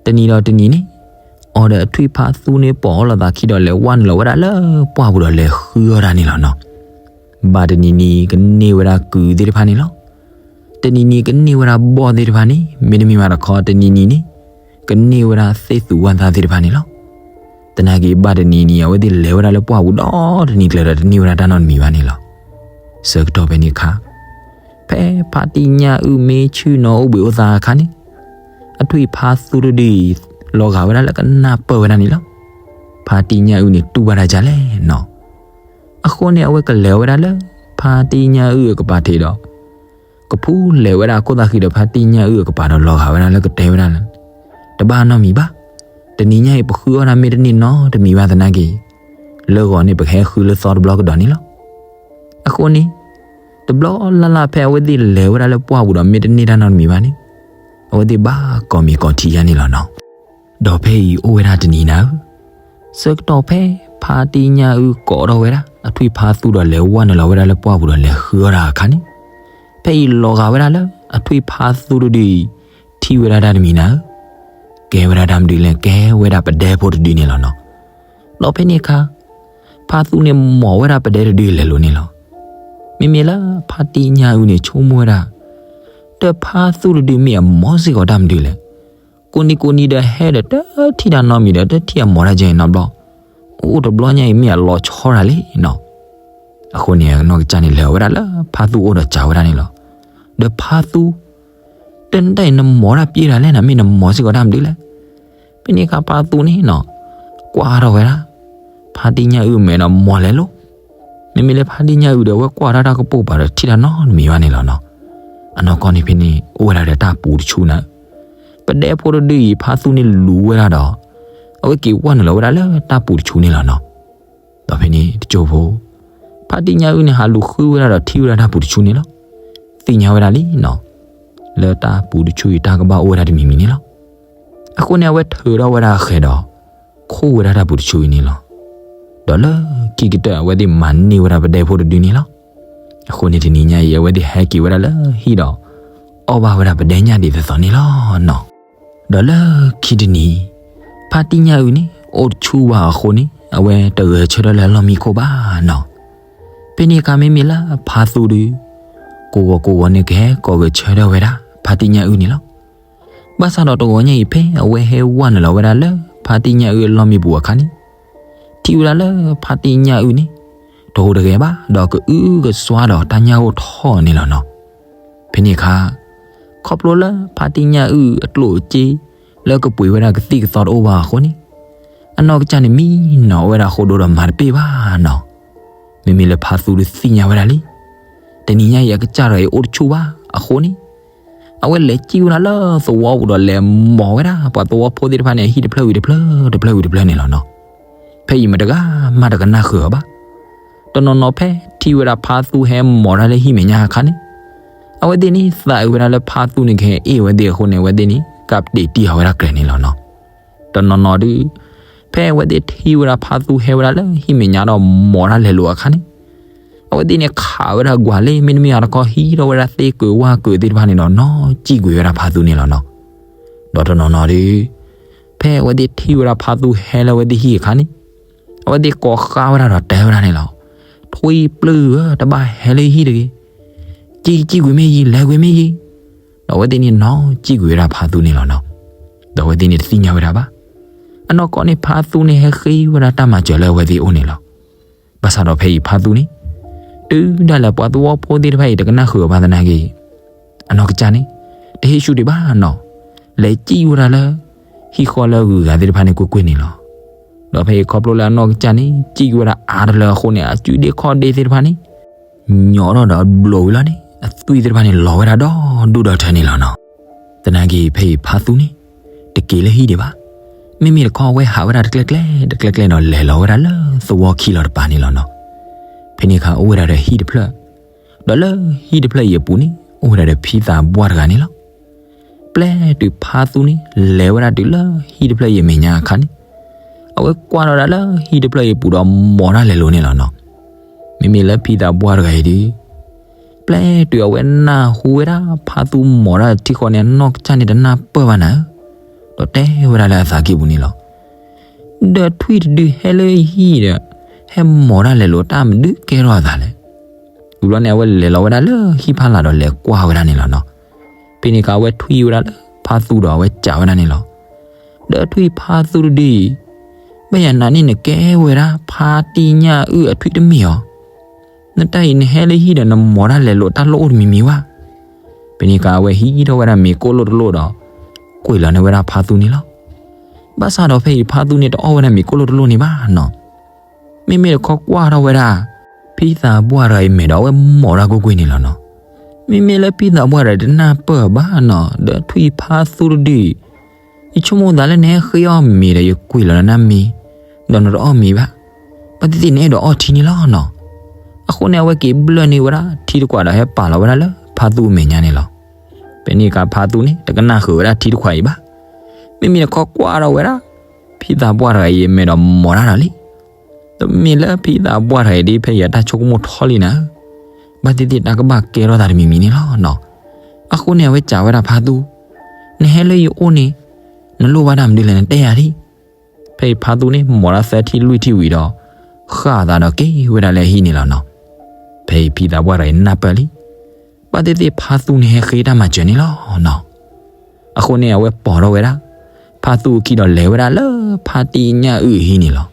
တနံၤဒီးတနံၤန့ၣ် အီၤဒီးအထွံၣ်ဖါသူန့ၣ်ပိာ်အီၣ်လိာ်သးခံဒီးလဲၤဝဲနုာ်လီၤဝဲဒၣ်လၢပှၢ်ပူၤဒီးလဲၤဃုအီၣ်တၢ်န့ၣ်လီၤနီၤ. ဘၣ်တနံၤနံၤကန့ၢ်ဝဲဒၣ်ကုၤသ့ၣ်တဖၣ်န့ၣ်လီၤ. တနံၤနံၤကန့ၢ်ဝဲဒၣ်ဘီၣ်သ့ၣ်တဖၣ်န့ၣ် မ့တမ့ၢ်ဘၣ်တခီ တနံၤနံၤန့ၣ် ကန့ၢ်ဝဲဒၣ်သ့ၣ်သူးဝၣ်သၣ်သ့ၣ်တဖၣ်န့ၣ်လီၤ. သနာ်က့ဘၣ်တနံၤနံၤ အဝဲသ့ၣ်လဲၤဝဲဒၣ်လၢပှၢ်ပူၤဒီတနံၤကျၢၤဒီးတန့ၢ်ဝဲဒၣ်တၢ်နီတမံၤဘၣ်န့ၣ်လီၤ. ဆၢကတီၢ်ဖဲန့ၣ်အခါ ဖဲဖါတံၢ်ညၣ်အုၣ်မ့ၢ်ဆ့ၣ်နီၤအိၣ်ဘှံးအိၣ်သါအခါန့ၣ် အထွံၣ်ဖါသူတဒုအံၤ လီၤဂာ်ဝဲဒၣ်လၢကနၢ်ပၢၢ်ဝဲဒၣ်န့ၣ်လီၤ. ဖါတံၢ်ညၣ်အုၣ်န့ၣ်တူၢ်ဘၣ်တၢ်ဒ်လဲၣ်နီၤ. အဃိန့ၣ် အဝဲကလဲၤဝဲဒၣ်လၢ ဖါတံၢ်ညၣ်အုၣ်အကပၤထံးဒီး ကဖူလဲၤဝဲဒၣ်အခိၣ်သၣ်ဃံဒီးဖါတံၢ်ညၣ်အုၣ်အကပၤဒီးလီၤဂာ်ဝဲဒၣ်လၢကတဲဝဲဒၣ်လၢ တဘၣ်နီတမံၤဘၣ်. တနံၤညါအံၤပဃုအီၣ်တၢ်မ့ၢ်တန့ၢ်နီတမံၤဘၣ်သနာ်က့ လၢဂီၤန့ၣ်ပကဟဲဃုလၢသီတဘျီကဒီးန့ၣ်လီၤ. အဃိန့ၣ် တဘျီလၢ်လၢ်ဖဲအဝဲသ့ၣ်လဲၤဝဲဒၣ်လၢပှၢ်ပူၤဒီးမ့ၢ်တန့ၢ်တၢ်နီတမံၤဘၣ်န့ၣ် အဝဲသ့ၣ်ဘၣ်ကိးမံၤကိးထံးယါန့ၣ်လီၤနီၤ. ဒီးဖဲအံၤအိၣ်ဝဲဒၣ်တနံၤနၤဧၢ, ဆၢကတီၢ်ဖဲဖါတံၢ်ညၣ်အုၣ်ကိးထီၣ်ဝဲဒၣ် အထွံၣ်ဖါသူဒီးလဲၤဝဲနုာ်လီၤဝဲဒၣ်လၢပှၢ်ပူၤဒီးလဲၤဃုအီၣ်တၢ်အခါန့ၣ်, ဖဲအံၤလီၤဂာ်ဝဲဒၣ်လၢအထွံၣ်ဖါသူတဒုအံၤ ထံၣ်ဝဲဒၣ်တၢ်တမံၤနၤဧၢ, ကဲဝဲဒၣ်တၢ်မနုၤလဲၣ် ကဲဝဲဒၣ်ပဒဲဖိတဒုန့ၣ်လီၤနီၤ. ဒီးဖဲန့ၣ်အခါ ဖါသူန့ၣ်မိၢ်ဝဲဒၣ်ပဒဲတဒုလဲၤလိၤန့ၣ်လီၤ. မ့မ့ၢ်လၢဖါတံၢ်ညၣ်အုၣ်န့ၣ်ဆိကမိၣ်ဝဲဒၣ် တၢ်ဖါသူတဒုမ့ၢ်အမိၢ်စ့ၢ်ကီးတၢ်မနုၤလဲၣ်. ကိးနံၤကိးနံၤဒီးဟဲဒီးတထံၣ်တၢ်နီတမံၤဒီးတထံၣ်အမိၢ်တၢ်ကဲန့ၣ်နီတဘျီ, အိၣ်တဘျီညါအံၤမ့ၢ်အလီၤဆီတၢ်လံနီၤ. အဃိန့ၣ် အနီၢ်ကစၢ်န့ၣ်လဲၤဝဲဒၣ်လၢဖါသူအိၣ်ဒီးစံးဝဲဒၣ်န့ၣ်လီၤ. ဒီးဖါသူ တၢ်နတၢ်အံၤနမိၢ်တၢ်ပျဲတၢ်လဲၣ်နၤ မ့ၢ်နမိၢ်စ့ၢ်ကီးတၢ်မနုၤလဲၣ်. ဖဲန့ၣ်အခါဖါသူန့ၣ်နီၤ ကွၢ်ထီၣ်ဝဲဒၣ် ဖါတံၢ်ညၣ်အုၣ်မဲာ်ဒီးမိၢ်လဲၤလိၤ. မ့မ့ၢ်လၢဖါတံၢ်ညၣ်အုၣ်ဒီးအဝဲကွၢ်ထီၣ်တၢ်ကပိာ်ပာ်ဒီးထံၣ်တၢ်နီတမံၤဘၣ်န့ၣ်လီၤနီၤ. အနီၢ်ကီၢ်န့ၣ်ဖဲန့ၣ် အိၣ်ဝဲဒၣ်ဒီးတၢ်ပူၤတဆူနၤ, ပဒဲဖိတဒုအံၤ ဖါသူန့ၣ်လူၤဝဲဒၣ်ဒီး အဝဲက့ၤဝဲနုာ်လီၤဝဲဒၣ်လၢတၢ်ပူၤတဆူန့ၣ်လီၤနီၤ. ဒီးဖဲန့ၣ်တစိၢ်ဖိ ဖါတံၢ်ညၣ်အုၣ်န့ၣ်ဟးလူၤဃုဝဲဒၣ်ဒီးထံၣ်ဝဲဒၣ်တၢ်ပူၤတဆူန့ၣ်လီၤ. သ့ၣ်ညါဝဲဒၣ်လံနီၤ လၢတၢ်ပူၤတဆူအံၤတၢ်ကဘၣ်အိၣ်ဝဲဒၣ်တမံၤမံၤန့ၣ်လီၤ. အဃိန့ၣ် အဝဲထုးထီၣ်ဝဲဒၣ်အဃဲၤဒီး ခိၣ်ဝဲဒၣ်တၢ်ပူၤတဆူအံၤန့ၣ်လီၤ. ဒီးလၢခံကတၢၢ်အဝဲသ့ၣ်မၤန့ၢ်ဝဲဒၣ်ပဒဲဖိတဒုန့ၣ်လီၤ. အဃိန့ၣ်တနံၤညါအံၤ အဝဲသ့ၣ်ဟဲက့ၤဝဲဒၣ်လၢဟံၣ်ဒီး အီၣ်ဘၣ်ဝဲဒၣ်ပဒဲညၣ်ဒ်သိးသိးန့ၣ်လီၤနီၤ. ဒီးလၢခံတနံၤ ဖါတံၢ်ညၣ်အုၣ်န့ၣ် အိၣ်တဆူဘၣ်အဃိန့ၣ် အဝဲတဂဲၤဆၢထၢၣ်လၢအလီၢ်မံခိၣ်ဘၣ်နီၤ. ဖဲန့ၣ်အခါမ့မ့ၢ်လၢဖါသူဒီး ကိးဂီၤကိးဂီၤန့ၣ် ကဟဲကိးဂဲၤဆၢထၢၣ်ဝဲဒၣ် ဖါတံၢ်ညၣ်အုၣ်န့ၣ်လီၤ. ဘၣ်ဆၣ်ဒီးတဂီၤညါအံၤ ဖဲအဝဲဟဲဝဲနုာ်လီၤဝဲဒၣ်လၢ ဖါတံၢ်ညၣ်အုၣ်အလီၢ်မံပူၤအခါန့ၣ် ထံၣ်ဝဲဒၣ်လၢဖါတံၢ်ညၣ်အုၣ်န့ၣ် တဟူးတဂဲၤဘၣ် ဒီးကအုကစွါဒီးတၢ်ညၣ်အိၣ်ထီၣ်န့ၣ်လီၤနီၤ. ဖဲန့ၣ်အခါ ခီဖျိလၢဖါတံၢ်ညၣ်အုၣ်အကျိၣ်အစ့ လၢကပှ့ၤဝဲဒၣ်ကသံၣ်ကသီတအိၣ်ဘၣ်အဃိန့ၣ် အနီၢ်ကစၢ်န့ၣ်မံနီၤဝဲဒၣ်အဃိဒီးမၤတပ့ၢ်ဘၣ်နီၤ. မ့မ့ၢ်လၢဖါသူဒီးသ့ၣ်ညါဝဲဒၣ်လံ တနံၤညါအံၤအကစၢ်ဒီးအံၤအိၣ်တဆူၣ်ဘၣ်အဃိန့ၣ် အဝဲလဲၤစံၣ်ဝဲဒၣ်လၢသဝီပူၤဒီးလဲၤမိၢ်ဝဲဒၣ် ပှၤသဝီဖိသ့ၣ်တဖၣ်န့ၣ် အဟံၣ်တဖျၢၣ်ဝံၤတဖျၢၣ် တဖျၢၣ်ဝံၤတဖျၢၣ်န့ၣ်လီၤနီၤ. ဖဲအံၤမတဂၤမးတကနၣ်ဃုာ်အီၤဘၣ်. တနီၤနီၤဖဲထံၣ်ဝဲဒၣ်ဖါသူဟဲမိၢ်တၢ်လၢဟံၣ်မဲာ်ညါအခါန့ၣ် အဝဲသ့ၣ်န့ၣ်သးအုးဝဲဒၣ်လၢဖါသူန့ၣ် ကဟဲအ့ၣ်ဝဲသ့ၣ်အဃိန့ၣ် အဝဲသ့ၣ်န့ၣ် ကပတ့ၢ်တံၢ်အီၤဝဲဒၣ်ကြဲးန့ၣ်လီၤနီၤ. တနီၤနီၤဒုး ဖဲအဝဲသ့ၣ်ထံၣ်ဝဲဒၣ်ဖါသူဟဲဝဲဒၣ်လၢဟံၣ်မဲာ်ညါဒီးမိၢ်တၢ်လဲၤလိာ်အခါန့ၣ် အဝဲသ့ၣ်န့ၣ်ခးဝဲဒၣ်ကွၢ်လၢ မ့တမ့ၢ်အတခီဟံးထီၣ်ဝဲဒၣ်သ့ၣ်ကုာ်ဝၣ်ကုာ်သ့ၣ်တဖၣ်န့ၣ်ဒီး နီၢ်စံၣ်ကွံာ်ဝဲဒၣ်ဖါသူန့ၣ်လီၤနီၤ. ဒီးတနီၤနီၤဒုး ဖဲအဝဲသ့ၣ်ထံၣ်ဝဲဒၣ်ဖါသူဟဲလၢအဝဲသ့ၣ်ဟံၣ်အခါန့ၣ်, အဝဲသ့ၣ်ကိးဃါဝဲဒၣ်ဒီးတဲဝဲဒၣ်န့ၣ်လီၤ. ထွံၣ်ပျုၢ်ဧၢ, တဘၣ်ဟဲလၢဟံၣ်တဂ့ၤ. စံၣ်ကွံာ်မ့ၢ်ယံၤ, လဲၤကွံာ်မ့ၢ်ယံၤ. ဒီးအဝဲသ့ၣ်န့ၣ်နီၣ်စံၣ်ကွံာ်ဝဲဒၣ်ဖါသူန့ၣ်လီၤနီၤ. ဒီးအဝဲသ့ၣ်န့ၣ်တသ့ၣ်ညါဝဲဒၣ်ဘၣ်. အနီၢ်ကီၢ်န့ၣ်ဖါသူန့ၣ်ဟဲဃ့ဝဲဒၣ်တၢ်မၤစၢၤလၢအဝဲသ့ၣ်အအိၣ်န့ၣ်လီၤ. ဘၣ်ဆၣ်ဒီးဖဲအံၤဖါသူန့ၣ်, တုၤဒၣ်လဲာ်ပှၤသဝီဖိသ့ၣ်တဖၣ်အံၤတကနၣ်ဃုာ်အီၤဘၣ်သနာ်က့, အနီၢ်ကစၢ်န့ၣ်, တဟ့ၣ်ဆူၣ်ဒံးဘၣ်နီၤ, လဲၤစံၣ်ဝဲဒၣ်လၢ ဟံၣ်ဃီလၢအဂုၤအဂၤသ့ၣ်တဖၣ်န့ၣ်ကွ့ၢ်ကွ့ၢ်န့ၣ်လီၤ. ဒီးဖဲအံၤခီဖျိလၢအနီၢ်ကစၢ်န့ၣ် စံၣ်ဝဲဒၣ်အါတလၢအဃိန့ၣ် အစုဒ့ၣ်ခီၣ်ဒ့ၣ်သ့ၣ်တဖၣ်န့ၣ် ညီၣ်ထီၣ်ဒီးအဘျိးဝံၤလီၤန့ၣ် အသွံၣ်သ့ၣ်တဖၣ်န့ၣ်လီၤဝဲဒၣ်ဒီဒူၣ်ဒီထၢန့ၣ်လီၤနီၤ. သနာ်က့ဖဲအံၤဖါသူန့ၣ် တက့ၤလၢဟံၣ်ဒံးဘၣ်. မ့မ့ၢ်တခီအဝဲဟးဝဲဒၣ်တကျဲကျဲတကျဲကျဲဒီး လဲၤလီၤဝဲဒၣ်လၢသဝီခံလီၤတပၤန့ၣ်လီၤနီၤ. ဖဲန့ၣ်အခါအိၣ်ဝဲဒၣ်ဒီးဟံၣ်တဖျၢၣ်, ဒီးလၢဟံၣ်တဖျၢၣ်အံၤအပူၤန့ၣ် အိၣ်ဝဲဒၣ်ဒီးဖံသးပှၢ်တဂၤန့ၣ်လီၤ. ပျဲတုၤဖါသူန့ၣ် လဲၤဝဲဒၣ်တုၤလၢဟံၣ်တဖျၢၣ်အံၤအမဲာ်ညါအခါန့ၣ်, အဝဲကွၢ်ထီၣ်ဝဲဒၣ်လၢဟံၣ်တဖျၢၣ်အံၤအပူၤဒီး မိာ်တၢ်လဲၤလိၤန့ၣ်လီၤနီၤ. မ့မ့ၢ်လၢဖံသးပှၢ်တဂၤအံၤဒီး ပျဲတုၤအဝဲနၢ်ဟူဝဲဒၣ်ဖါသူမိာ်တၢ်ထံဃီန့ၣ် အနီၢ်ကစၢ်န့ၣ်တနၢ်ပၢၢ်ဘၣ်နၤဧၢ, ဒီးတဲဝဲဒၣ်လၢအသးကံၢ်ပူၤန့ၣ်လီၤ. ဒီးထွံၣ်တဒုဟဲလၢဟံၣ်ဒီး ဟဲမိာ်တၢ်လဲၤလိၤတၢ်မနုၤကဲထီၣ်အသးလဲၣ်. ဝံၤဘျီန့ၣ် အဝဲလဲၤလီၤဝဲဒၣ်လၢဟံၣ်ဖီလာ်ဒီးလဲၤကွၢ်ဝဲဒၣ်န့ၣ်လီၤနီၤ. ဖဲန့ၣ်အခါအဝဲထွံၣ်ဝဲဒၣ်လၢဖါသူဒီးအဝဲစံးဝဲဒၣ်န့ၣ်လီၤ. ဒီးထွံၣ်ဖါသူတဒုအံၤ, ဘၣ်ယၤနၤန့ၣ်နကဲဝဲဒၣ်ဖါတံၢ်ညၣ်အုၣ်အထွံၣ်တမ့ၢ်ဧါ. နတၢ်အံၤနဟဲလၢဟံၣ်ဒီးနမိာ်တၢ်လဲၤလိၤတၢ်လိၣ်အိၣ်တမံၤမံၤဘၣ်. ဖဲန့ၣ်အခါအဝဲဟံးထီၣ်ဝဲဒၣ်မ့ၤကိၣ်လိၣ်တလိၣ်ဒီး ကွံာ်လီၤန့ၢ်ဝဲဒၣ်ဖါသူန့ၣ်လီၤ. ဘၣ်ဆၣ်ဒီးဖဲအံၤဖါသူန့ၣ်တအီၣ်ဝဲဒၣ်မ့ၤကိၣ်လိၣ်တလိၣ်န့ၣ်ဘၣ်နီၤ. မ့မ့ၢ်တခီကွၢ်ထီၣ်ဝဲဒၣ် ဖံသးပှၢ်တဂၤအံၤမဲာ်ဒီးအဝဲမိာ်တၢ်ကွ့ၢ်ကွ့ၢ်န့ၣ်လီၤနီၤ. မ့မ့ၢ်လၢဖံသးပှၢ်တဂၤတနၢ်ပၢၢ်ဘၣ်နီၤ ဒီးထွံၣ်ဖါသူတဒုအံၤ, ယဆိကမိၣ်သးလၢနဟဲဃ့အီၣ်မ့ၤဒီးယကွံာ်လီၤနၤမ့ၤ, ဒီးနတအီၣ်မ့ၤဘၣ်. ဘၣ်သ့ၣ်သ့ၣ်နအဲၣ်ဒိးအီၣ်ထံန့ၣ်လီၤနီၤ. အဃိန့ၣ် အဝဲက့ၤဘျၢၣ်န့ၢ်ဝဲဒၣ်ထံတခွးဒီးဟဲပာ်လီၤဝဲဒၣ်လၢဖါသူအမဲာ်ညါန့ၣ်လီၤ. ဖဲန့ၣ်အခါဖါသူန့ၣ် တကနၣ်ဃုာ်ဝဲဒၣ်ထံတခွးအံၤဘၣ်. မ့မ့ၢ်တခီကွၢ်ထီၣ်ဝဲဒၣ် ဖံသးပှၢ်တဂၤအံၤအမဲာ်ဒီးမိာ်တၢ်ဒီးလံ. တမ့ၢ်လၢဖံသးပှၢ်တဂၤအံၤဒ်ဖဲအံၤအတၢ်ဆိကမိၣ်ထီလံနၤဧၢ, ဘၣ်သ့ၣ်သ့ၣ်တၢ်ကဘၣ်ကဲထီၣ်သးတမံၤမံၤန့ၣ်လီၤနီၤ. အဃိန့ၣ် အဝဲစံးဝဲဒၣ်ဖါသူ, နဟဲလၢယအိၣ်န့ၣ် နလိၣ်ဘၣ်တၢ်မနုၤလဲၣ်နတဲယၤဒံး. ဖဲအံၤဖါသူန့ၣ် မိာ်ဒၣ်သၢထံၣ်လွံၢ်ထံၣ်ဝံၤဒီး ဃၣ်အသးဒီးက့ၤဝဲဒၣ်လၢအဟံၣ်န့ၣ်လီၤနီၤ. ဖဲအံၤဖံသးပှၢ်တဂၤအံၤနၢ်ပၢၢ်လံ. ဘၣ်သ့ၣ်သ့ၣ်ဖါသူန့ၣ်ဟဲဃ့တၢ်မၤစၢၤန့ၣ်လီၤနီၤ. အဃိန့ၣ် အဝဲပိာ်ထီၣ်ဝဲဒၣ် ဖါသူအခံဒီးလဲၤဝဲဒၣ်လၢဖါတံၢ်ညၣ်အုၣ်အဟံၣ်န့ၣ်လီၤ.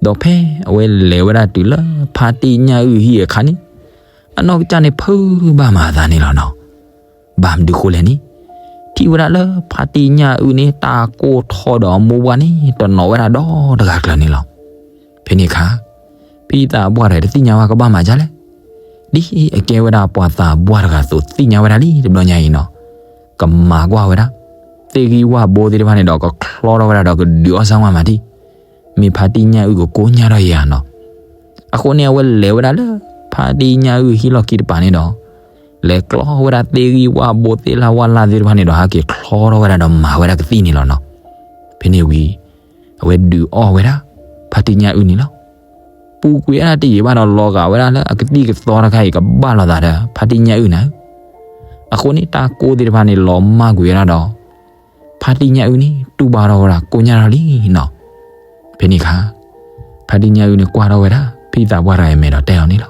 ဒီးဖဲအဝဲလဲၤဝဲဒၣ်တုၤလၢဖါတံၢ်ညၣ်အုၣ်အဟံၣ်အခါန့ၣ်, အနီၢ်ကစၢ်န့ၣ်ဖုးဘၣ်မၤအသးန့ၣ်လီၤနီၤ. ဘၣ်မနုၤဃိလဲၣ်န့ၣ်, ထံၣ်ဝဲဒၣ်လၢဖါတံၢ်ညၣ်အုၣ်န့ၣ် တၢ်ကိၢ်ထီၣ်ဒီးအမိၢ်ပှၢ်န့ၣ် တနီၤဝဲဒၣ်ဒီတဂၤကျၢၤန့ၣ်လီၤ. ဖဲန့ၣ်အခါ ဖံသးပှၢ်တဂၤတသ့ၣ်ညါဘၣ်ကဘၣ်မၤဒ်လဲၣ်. ဒ်အကဲဝဲဒၣ်ပှၤသးပှၢ်တဂၤအသိး သ့ၣ်ညါဝဲဒၣ်လံတဘျီညါအံၤနီၤ. ကမၤကွၢ်ဝဲဒၣ် သ့ၣ်ဂံၢ်ဝၣ်ဘိသ့ၣ်တဖၣ်န့ၣ်ဒီး ကချီထီၣ်ဝဲဒၣ်ဒီးကဒုးအီၣ်ဆၣ်ဝါမးဒံး, မ့ၢ်ဖါတံၢ်ညၣ်အုၣ်ကကိညၢ်ထီၣ်ယၤနီၤ. အဃိန့ၣ် အဝဲလဲၤဝဲဒၣ်လၢ ဖါတံၢ်ညၣ်အုၣ်ဟံၣ်လီၢ်ခံတပၤန့ၣ်ဒီး လဲၤကျီဝဲဒၣ်သ့ၣ်ဂံၢ်ဝၣ်ဘိသ့ၣ်လၢ်ဝၣ်လၢ်သ့ၣ်တဖၣ်န့ၣ်ဒီး ဟဲက့ၤချီထီၣ်ဝဲဒၣ်ဒီးမၤဝဲဒၣ်ကသံၣ်န့ၣ်လီၤနီၤ. ဖဲန့ၣ်ဝံၤ အဝဲဒုးအီၣ်ဝဲဒၣ် ဖါတံၢ်ညၣ်အုၣ်န့ၣ်လီၤ. ပူၤကွံာ်ဝဲဒၣ်တယံာ်ဘၣ်ဒီး လီၤဂာ်ဝဲဒၣ်လၢအကသံၣ်ကသီတခါအံၤ ကဘၣ်လိာ်သးဒီး ဖါတံၢ်ညၣ်အုၣ်နၤဧၢ. အဃိန့ၣ် တၢ်ကိၢ်သ့ၣ်တဖၣ်န့ၣ် လီၤမၢ်ကွံာ်ဝဲဒၣ်ဒီး ဖါတံၢ်ညၣ်အုၣ်န့ၣ် တူၢ်ဘၣ်ထီၣ်ဝဲဒၣ်ကိညၢ်ထီၣ်လံနီၤ. ဖဲန့ၣ်အခါ ဖါတံၢ်ညၣ်အုၣ်န့ၣ်ကွၢ်ထီၣ်ဝဲဒၣ် ဖံသးပှၢ်တဂၤအံၤအမဲာ်ဒီးတဲအီၤန့ၣ်လီၤ.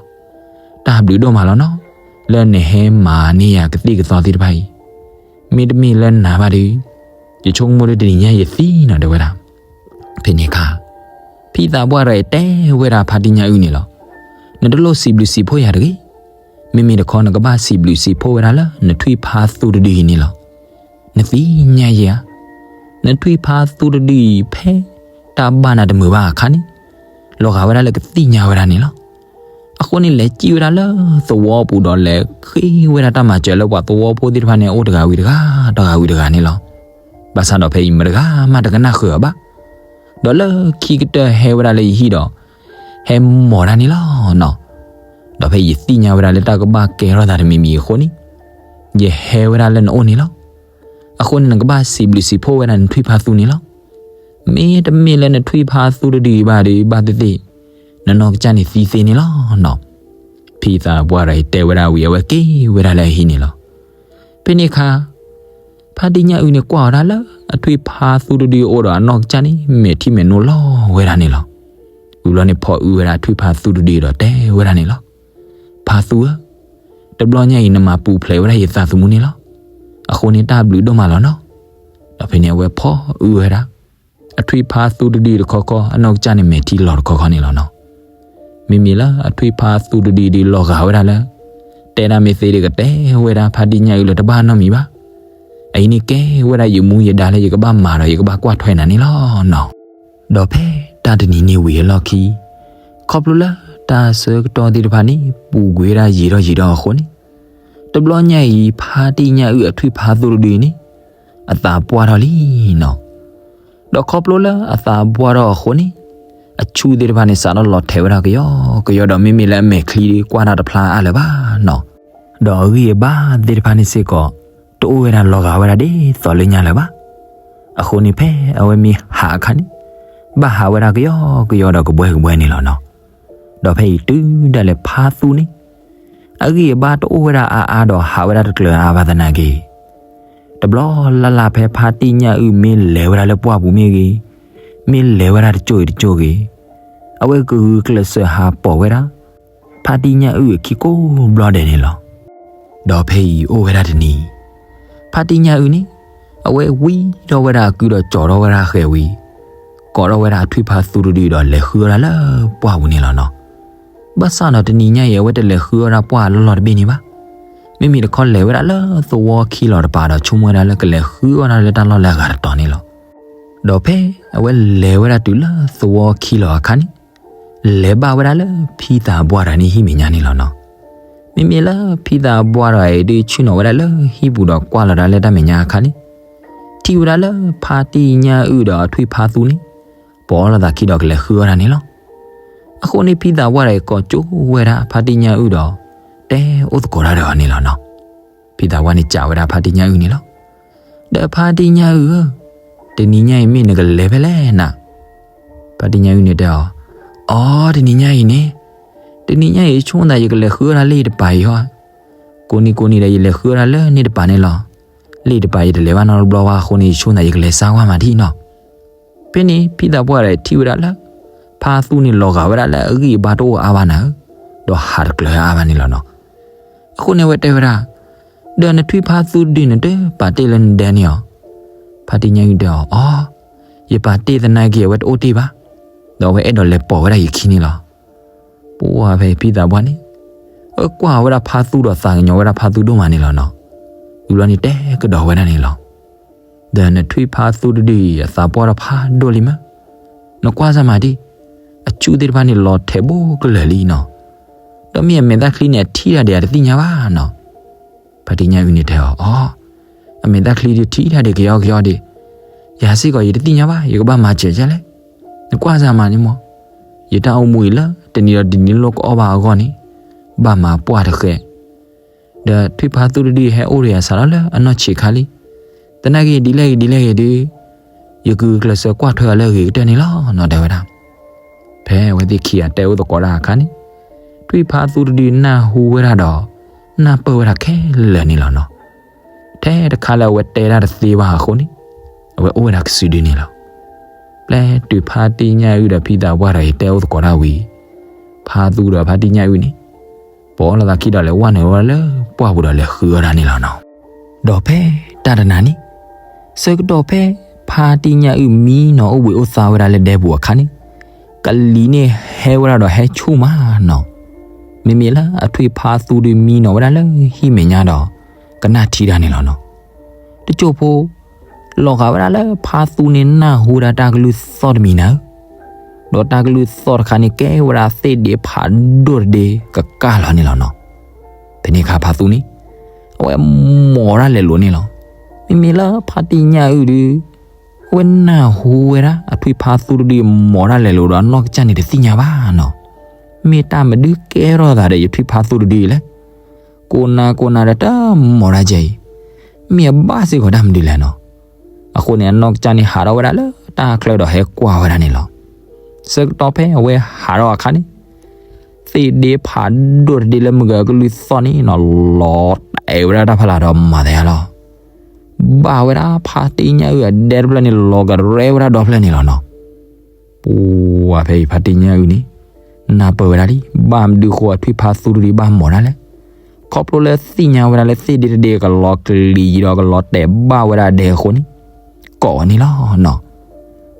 တၢ်ဘျုးဒိၣ်မးလီၤနီၤ, လၢနဟဲမၤန့ၢ်ယၤကသံၣ်ကသီသ့ၣ်တဖၣ်အံၤ, မ့တမ့ၢ်လၢနၤဘၣ်ဒီး ယဆိကမိၣ်ဒ်တနံၤညါယသံနီၤ တဲဝဲဒၣ်. ဖဲန့ၣ်အခါ ဖံသးပှၢ်တဂၤအံၤတဲဝဲဒၣ်ဖါတံၢ်ညၣ်အုၣ်န့ၣ်လီၤ. နတလိၣ်စံးဘျုးစံးဖှိၣ်ယၤတဂ့ၤ. မ့မ့ၢ်တခီ နကဘၣ်စံးဘျုးစံးဖှိၣ်ဝဲဒၣ်လၢနထွံၣ်ဖါသူတဒုအံၤန့ၣ်လီၤ. နသ့ၣ်ညါယဲဧါ, နထွံၣ်ဖါသူတဒုအံၤ ဖဲတၢ်ဘၣ်နၤတမုာ်ဘၣ်အခါန့ၣ်, လီၤဂာ်ဝဲဒၣ်လၢကသံၣ်ညါဝဲဒၣ်န့ၣ်လီၤ. အဃိန့ၣ် လဲၤစံၣ်ဝဲဒၣ်လၢသဝီပူၤဒီး လဲၤဃ့ဝဲဒၣ်တၢ်မၤစၢၤလၢပှၤသဝီဖိသ့ၣ်တဖၣ်န့ၣ် အအိၣ်တဂၤဝံၤတဂၤ တဂၤဝံၤတဂၤန့ၣ်လီၤ. ဘၣ်ဆၣ်ဒီးဖဲအံၤမတဂၤမးတကနၣ်ဃုာ်အီၤဘၣ်. ဒီးလၢခံကတၢၢ်ဟဲဝဲဒၣ်လၢယဟံၣ်ဒီး ဟဲမိာ်တၢ်န့ၣ်လီၤနီၤ. ဒီးဖဲယသ့ၣ်ညါဝဲဒၣ်လၢတၢ်ကဘၣ်ကဲထီၣ်သးတမံၤမံၤအဃိန့ၣ်, ယဟဲဝဲဒၣ်လၢနအိၣ်န့ၣ်လီၤ. အဃိန့ၣ် နကဘၣ်စံးဘျုးစံးဖှိၣ်ဝဲဒၣ်နထွံၣ်ဖါသူန့ၣ်လီၤ. မ့တမ့ၢ်လၢနထွံၣ်ဖါသူတဒုအံၤဘၣ်ဒီး ဘၣ်သ့ၣ်သ့ၣ် နနီၢ်ကစၢ်န့ၣ်သံသ့န့ၣ်လီၤနီၤ. ဖံသးပှၢ်တဂၤအံၤတဲဝဲဒၣ်ဝံၤ အဝဲက့ၤဝဲဒၣ်လၢအဟံၣ်န့ၣ်လီၤ. ဖဲန့ၣ်အခါ ဖါတံၢ်ညၣ်အုၣ်န့ၣ်ကွၢ်ဝဲဒၣ်လၢအထွံၣ်ဖါသူတဒုအိၣ်ဒီးအနီၢ်ကစၢ်န့ၣ် မဲာ်ထံမဲာ်နိလီၤဝဲဒၣ်န့ၣ်လီၤ. ဝံၤဘျီန့ၣ်ဖီၣ်အုးဝဲဒၣ်ထွံၣ်ဖါသူတဒုဒီးတဲဝဲဒၣ်န့ၣ်လီၤ. ဖါသူဧၢ, တဘျီညါအံၤနမၤပူၤဖျဲးဝဲဒၣ်ယသးသမူန့ၣ်လီၤ. အဃိန့ၣ်တၢ်ဘျုးဒိၣ်မးလီၤနီၤ. ဒီးဖဲန့ၣ်အဝဲဖီၣ်အုးဝဲဒၣ် အထွံၣ်ဖါသူတဒုတခီခီ အနီၢ်ကစၢ်န့ၣ်မဲာ်ထံလီၤတခီခီန့ၣ်လီၤနီၤ. မ့မ့ၢ်လၢအထွံၣ်ဖါသူတဒုဒုလီၤဂာ်ဝဲဒၣ်လၢ တဲဒၣ်မ့ၢ်သ့ဒီးကတဲဝဲဒၣ်ဖါတံၢ်ညၣ်အုၣ်လၢတဘၣ်နီတမံၤဘၣ်. အအံၤန့ၣ်ကဲဝဲဒၣ်ယမူယဒါလၢယကဘၣ်မၤဒီးယကဘၣ်ကွၢ်ထွဲနၤန့ၣ်လီၤနီၤ. ဒီးဖဲတၢ်တနံၤန့ၣ်ဝံၤအလီၢ်ခံ ခီဖျိလၢတၢ်ဆၢကတီၢ်သ့ၣ်တဖၣ်န့ၣ် ပူၤကွံာ်ဝဲဒၣ်ယံာ်ထီၣ်ယံာ်ထီၣ်အဃိန့ၣ် တဘျီညါအံၤ ဖါတံၢ်ညၣ်အုၣ်အထွံၣ်ဖါသူတဒုန့ၣ် အသးပှၢ်ထီၣ်လံနီၤ. ဒီးခီဖျိလၢအသးပှၢ်ထီၣ်အဃိန့ၣ် အဆူၣ်သ့ၣ်တဖၣ်န့ၣ် စးထီၣ်လီၤထဲးဝဲဒၣ်ကယီကယီဒီး မ့မ့ၢ်လၢအမဲာ်ချံဒီးကွၢ်တၢ်တဖျါအါလၢၤဘၣ်နီၤ. ဒီးအဂံၢ်အဘါသ့ၣ်တဖၣ်န့ၣ်စ့ၢ်ကီး တအိၣ်ဝဲဒၣ်လီၤဂာ်ဝဲဒၣ်ဒ်သိးလၢညါလၢၤဘၣ်. အဃိန့ၣ်ဖဲအဝဲမ့ၢ်ဟးအခါန့ၣ် ဘၣ်ဟးဝဲဒၣ်ကယီကယီဒီးကဘှဲကဘှဲန့ၣ်လီၤနီၤ. ဒီးဖဲအံၤတုၤဒၣ်လဲာ်ဖါသူန့ၣ် အဂံၢ်အဘါတအိၣ်ဝဲဒၣ်အါအါဒီးဟးဝဲဒၣ်တကျၢၤအါဘၣ်သနာ်က့ တဘျီလၢ်လၢ်ဖဲဖါတံၢ်ညၣ်အုၣ်မ့ၢ်လဲၤဝဲဒၣ်လၢပှၢ်ပူၤမ့ၢ်ဂ့ၤ, မ့ၢ်လဲၤဝဲဒၣ်တကၠိၢ်အံၤတကၠိၢ်ဂ့ၤ, အဝဲကဂုာ်ကျဲးစၢးဟးပိာ်ဝဲဒၣ် ဖါတံၢ်ညၣ်အုၣ်အခံကိးဘျီဒဲးန့ၣ်လီၤ. ဒီးဖဲအံၤအိၣ်ဝဲဒၣ်တနံၤ, ဖါတံၢ်ညၣ်အုၣ်န့ၣ် အဝဲဝံထီၣ်ဝဲဒၣ်အကုဒီးကၠီထီၣ်ဝဲဒၣ်ဃဲၤဝံၤ, ကိးထီၣ်ဝဲဒၣ်အထွံၣ်ဖါသူတဒုဒီးလဲၤဃုအီၣ်ဒၣ်လၢပှၢ်ပူၤန့ၣ်လီၤနီၤ. ဘၣ်ဆၣ်ဒီးတနံၤညါအံၤ အဝဲတလဲၤဃုအီၣ်ဒၣ်ပှၢ်လီၢ်လီၢ်တဘ့ၣ်န့ၣ်ဘၣ်. မ့မ့ၢ်တခီလဲၤဝဲဒၣ်လၢသဝီခံလီၤတပၤဒီး ဆိကမိၣ်ဝဲဒၣ်လၢကလဲၤဃုအီၣ်ဒၣ်လၢတၢ်လီၢ်လၢအဂၤတတီၤန့ၣ်လီၤ. ဒီးဖဲအဝဲလဲၤဝဲဒၣ်တုၤလၢသဝီခံလီၤအခါန့ၣ် လဲၤဘၣ်ဝဲဒၣ်လၢဖံသးပှၢ်တဂၤန့ၣ်ဟံၣ်မဲာ်ညါန့ၣ်လီၤနီၤ. မ့မ့ၢ်လၢဖံသးပှၢ်တဂၤအံၤဒုးဆ့ၣ်နီၤဝဲဒၣ်လၢဟံၣ်ပူၤဒီးကွၢ်လီၤဒၣ်လၢတၢ်မဲာ်ညါအခါန့ၣ် ထံၣ်ဝဲဒၣ်လၢဖါတံၢ်ညၣ်အုၣ်ဒီးအထွံၣ်ဖါသူန့ၣ် ပိာ်လီၤသးခံဒီးကလဲၤဃုအီၣ်ဒၣ်န့ၣ်လီၤ. အဃိန့ၣ် ဖံသးပှၢ်တဂၤအံၤ ကိးကၠိဝဲဒၣ်ဖါတံၢ်ညၣ်အုၣ်ဒီး တဲအိၣ်သကိးတၢ်ဒီးအီၤန့ၣ်လီၤနီၤ. ဖံသးပှၢ်န့ၣ်စံးဝဲဒၣ်ဖါတံၢ်ညၣ်အုၣ်န့ၣ်လီၤ. ဒီးဖါတံၢ်ညၣ်အုၣ်ဧၢ, တနံၤညါအံၤမ့ၢ်နကလဲၤဖဲလဲၣ်နၤ. ဖါတံၢ်ညၣ်အုၣ်န့ၣ်တဲအီၤ, အိ တနံၤညါအံၤန့ၣ်, တနံၤညါအံၤ ယဆိကမိၣ်သးယကလဲၤဃုအီၣ်ဒၣ်လၢယတပၤအံၤဟီ, ကိးနံၤကိးနံၤဒီးယလဲၤဃုအီၣ်ဒၣ်လၢန့ၣ်တပၤန့ၣ်လီၤ. လၢယတပၤယတလဲၤဘၣ်နီတဘျီဘၣ်အဃိန့ၣ် ယဆိကမိၣ်သးယကလဲၤစါကွၢ်မးဒံးနီၤ. ဖဲန့ၣ် ဖံသးပှၢ်ဒီးထံၣ်ဝဲဒၣ်လၢ ဖါသူန့ၣ်လီၤဂာ်ဝဲဒၣ်လၢအဂံၢ်အဘါတအိၣ်အါဘၣ်နၤဧၢ, ဒီးဟးတကျၢၤအါဘၣ်န့ၣ်လီၤနီၤ. အဃိန့ၣ်အဝဲတဲဝဲဒၣ်, ဒီးနထွံၣ်ဖါသူတဒုန့ၣ် တပာ်တ့ၢ်လၢနဒဲန့ၣ်ဧါ. ဖါတံၢ်ညၣ်အုၣ်တဲအီၤ, အိ ယပာ်တ့ၢ်သနာ်က့ အဝဲတအိၣ်တ့ၢ်ဘၣ်, ဒီးအဝဲအဲၣ်ဒိးလဲၤပိာ်ဝဲဒၣ်ယခံန့ၣ်လီၤ. ပှၢ်ဖဲဖံသးပှၢ်န့ၣ် အကွၢ်ဝဲဒၣ်ဖါသူဒီးသးကညီၤဝဲဒၣ်ဖါသူဒိၣ်မးန့ၣ်လီၤနီၤ. ဝံၤဘျီန့ၣ်တဲကဒီးဝဲဒၣ်န့ၣ်လီၤ. ဒီးနထွံၣ်ဖါသူတဒုအံၤ အသးပှၢ်ထီၣ်ဖးဒိၣ်လံမး, နကွၢ်စၢ်မးဒံး, အဆူၣ်သ့ၣ်တဖၣ်န့ၣ်လီၤထဲးဘိကလၢာ်လံနီၤ. ဒီးမ့ၢ်အမဲာ်သၣ်ချံန့ၣ် အထံၣ်တၢ်ဒံး အတသ့ၣ်ညါဘၣ်နီၤ. ဖါတံၢ်ညၣ်အုၣ်န့ၣ်တဲအီၤ, အိ အမဲာ်သၣ်ချံဒံးထံၣ်တၢ်ဒံးကယီကယီဒံး, ယၤစ့ၢ်ကီးယတသ့ၣ်ညါဘၣ်, ယကဘၣ်မၤစၢၤကလဲၣ်. နကွၢ်စၢ်မးန့ၣ်မး, ယတၢ်အိၣ်မူအံၤလၢတနံၤဒီးတနံၤလိၣ်ကအီၣ်ဘၣ်အဂီၢ်န့ၣ် ဘၣ်မၤပှၢ်တဃဲး ဒီးထွံၣ်ဖါသူတဒုဟဲအိၣ်ဒီးယၤစးထီၣ်လၢအနီၢ်ဆံးခါလံ. သနာ်က့ဒ်လဲၣ်ဂ့ၤဒ်လဲၣ်ဂ့ၤဒုး, ယကဂုာ်ကျဲးစၢးကွၢ်ထွဲအီၤလၢအဂ့ၤကတၢၢ်န့ၣ်လီၤနီၤ တဲဝဲဒၣ်. ဖဲအဝဲသ့ၣ်ခံဂၤတဲအိၣ်သကိးတၢ်အခါန့ၣ်, ထွံၣ်ဖါသူတဒုနၢ်ဟူဝဲဒၣ်ဒီး နၢ်ပၢၢ်ဝဲဒၣ်ခဲလၢာ်န့ၣ်လီၤနီၤ. ထဲတခါလၢအဝဲတဲတၢ်တသ့ဘၣ်အဃိန့ၣ်, အဝဲအိၣ်ဝဲဒၣ်ကစုဒုန့ၣ်လီၤ. ပျဲတုၤဖါတံၢ်ညၣ်အုၣ်ဒီးဖံသးပှၢ်ဒီးအံၤတဲအိၣ်သကိးတၢ်ဝံၤ, ဖါသူဒီးဖါတံၢ်ညၣ်အုၣ်န့ၣ် ပိာ်လီၤသးခံဒီးလဲၤဝဲနုာ်ဝဲလၢပှၢ်ပူၤဒီးလဲၤဃုအီၣ်ဒၣ်န့ၣ်လီၤနီၤ. ဒီးဖဲတၢ်တနၤန့ၣ်, ဆၢကတီၢ်ဖဲဖါတံၢ်ညၣ်အုၣ်မံနီၤအိၣ်ဘှံးအိၣ်သါဝဲဒၣ်လၢဒဲပူၤအခါန့ၣ်, ကလံၤန့ၣ်ဟဲဝဲဒၣ်ဒီးဟဲဆူၣ်မးနီၤ. မ့မ့ၢ်လၢအထွံၣ်ဖါသူဒုးမံနီၤဝဲဒၣ်လၢဟံၣ်မဲာ်ညါဒီး ကနၣ်ထံတၢ်န့ၣ်လီၤနီၤ. တစိၢ်ဖိ လီၤဂာ်ဝဲဒၣ်လၢဖါသူန့ၣ်နၢ်ဟူဒၣ်တၢ်ကလုၢ်သီၣ်တမံၤနၤဧၢ, ဒီးတၢ်ကလုၢ်သီၣ်တခါန့ၣ်ကဲဝဲဒၣ်သ့ၣ်ဒ့ဖးဒိၣ်တဒ့ကကၢ်လီၤန့ၣ်လီၤနီၤ. ဖဲန့ၣ်အခါဖါသူန့ၣ် အဝဲမိာ်ဒၣ်လဲာ်လိၤန့ၣ်လီၤ. မ့မ့ၢ်လၢဖါတံၢ်ညၣ်အုၣ်ဒုး အဝဲနၢ်ဟူဝဲဒၣ်အထွံၣ်ဖါသူတဒုမိာ်ဒၣ်လဲာ်လိၤဒီးအနီၢ်ကစၢ်န့ၣ်တသ့ၣ်ညါဘၣ်နီၤ. မ့ၢ်တၢ်မနုၤကဲထီၣ်သးဒီးယထွံၣ်ဖါသူတဒုအံၤလဲၣ်. ကိးနၤကိးနၤဒီးတမိာ်ဒၣ်ကဲအံၤ, မ့ၢ်အဘၣ်စ့ၢ်ကီးတၢ်မနုၤလဲၣ်နီၤ. အဃိန့ၣ် အနီၢ်ကစၢ်န့ၣ်ဟးထီၣ်ဝဲဒၣ်လၢတၢ်ချၢဒီးဟဲကွၢ်ဝဲဒၣ်န့ၣ်လီၤ. ဆၢကတီၢ်ဖဲအဝဲဟးထီၣ်အခါန့ၣ်, သ့ၣ်ဒ့ဖးဒိၣ်တဒ့လၢမုၢ်ကကလုၢ်သီၣ်န့ၣ်နီၤ လီၤတဲာ်ဝဲဒၣ်တၢ်ဖီလာ်ဒီးမၤသးယါလီၤ. ဘၣ်ဝဲဒၣ်ဖါတံၢ်ညၣ်အုၣ်အဒဲတဖျၢၣ်န့ၣ် လီၤကရဲဝဲဒၣ်ဒီဖျၢၣ်န့ၣ်လီၤနီၤ. ပှၤဖဲအံၤဖါတံၢ်ညၣ်အုၣ်န့ၣ် နၢ်ပၢၢ်ဝဲဒၣ်လံ ဘၣ်မနုၤဃိအထွံၣ်ဖါသူတဒုဘၣ်မီၤဒၣ်လဲၣ်. ခီဖျိလၢသ့ၣ်ညါဝဲဒၣ်လၢသ့ၣ်ဒ့တဒ့ကလီၤကလံၤဒီးကလီၤတဲာ်ဘၣ်ဝဲဒၣ်ဒဲအဃိန့ၣ် ကိးအီၤန့ၣ်လီၤနီၤ.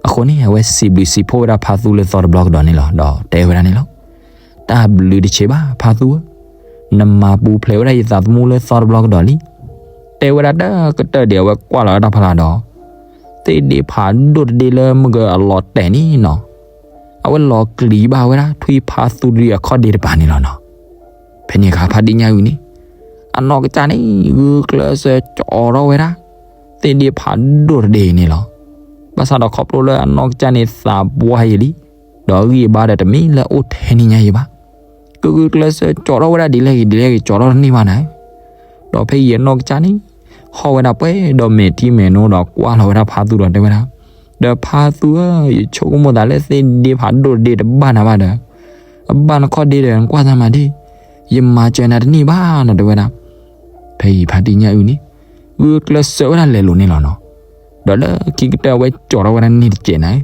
အဃိန့ၣ် အဝဲစံးဘျုးစံးဖှိၣ်ဝဲဒၣ်ဖါသူလၢသီတဘျီကဒီးန့ၣ်လီၤ. ဒီးတဲဝဲဒၣ်န့ၣ်လီၤ. တၢ်ဘျုးတဆံးဘၣ်ဖါသူဧၢ, နမၤပူၤဖျဲးဝဲဒၣ်ယသးသမူလၢသီတဘျီကဒီးလံ. တဲဝဲဒၣ်တကတၢၢ်ဒံး အဝဲကွၢ်လီၤဝဲဒၣ်ဖီလာ်ဒီး သ့ၣ်ဒ့ဖးဒိၣ်တဒ့လၢမုၢ်ကလီၤတဲာ်န့ၣ်နီၤ, အဝဲလီၤကလံၤဘၣ်ဝဲဒၣ်ထွံၣ်ဖါသူတဒုအခီၣ်ဒ့တပၤန့ၣ်လီၤနီၤ. ဖဲန့ၣ်အခါဖါတံၢ်ညၣ်အုၣ်န့ၣ် အနီၢ်ကစၢ်န့ၣ် ဂုာ်ကျဲးစၢးကၠီထီၣ်ဝဲဒၣ် သ့ၣ်ဒ့ဖးဒိၣ်တဒ့အံၤန့ၣ်လီၤ. ဘၣ်ဆၣ်ဒီးခီဖျိလၢအနီၢ်ကစၢ်န့ၣ် သးပှၢ်ယံာ်လံ, ဒီးအဂံၢ်အဘါဒီးတမ့ၢ်လၢအိၣ်ထဲန့ၣ်ညါအံၤဘၣ်. ကဂုာ်ကျဲးစၢးကၠီထီၣ်ဝဲဒၣ်ဒ်လဲၣ်ဂ့ၤဒ်လဲၣ်ဂ့ၤ ကၠီထီၣ်တန့ၢ်ဘၣ်နၤ. ဒီးဖဲအံၤအနီၢ်ကစၢ်န့ၣ် ဟီၣ်ဝဲဒၣ်ပှဲၤဒီးမဲာ်ထံမဲာ်နိဒီးကွၢ်လီၤဝဲဒၣ်ဖါသူဒီးတဲဝဲဒၣ်, ဒီးဖါသူဧၢ, ယဆိကမိၣ်သးလၢသ့ၣ်ဒ့ဖးဒိၣ်တဒ့တဘၣ်နၤဘၣ်ဒီး အဘၣ်နခီၣ်ဒ့ဒီးနကွၢ်သးမၤဒ့ၣ်, ယမၤစၢၤနၤတန့ၢ်ဘၣ်နီၤ တဲဝဲဒၣ်. ဖဲအံၤဖါတံၢ်ညၣ်အုၣ်န့ၣ် ဂုာ်ကျဲးစၢးဝဲဒၣ်လဲၤလိာ်န့ၣ်လီၤနီၤ. ဒီးလၢခံကတၢၢ်အဝဲကၠီထီၣ်ဝဲဒၣ်န့ၢ်တစဲးနၤ,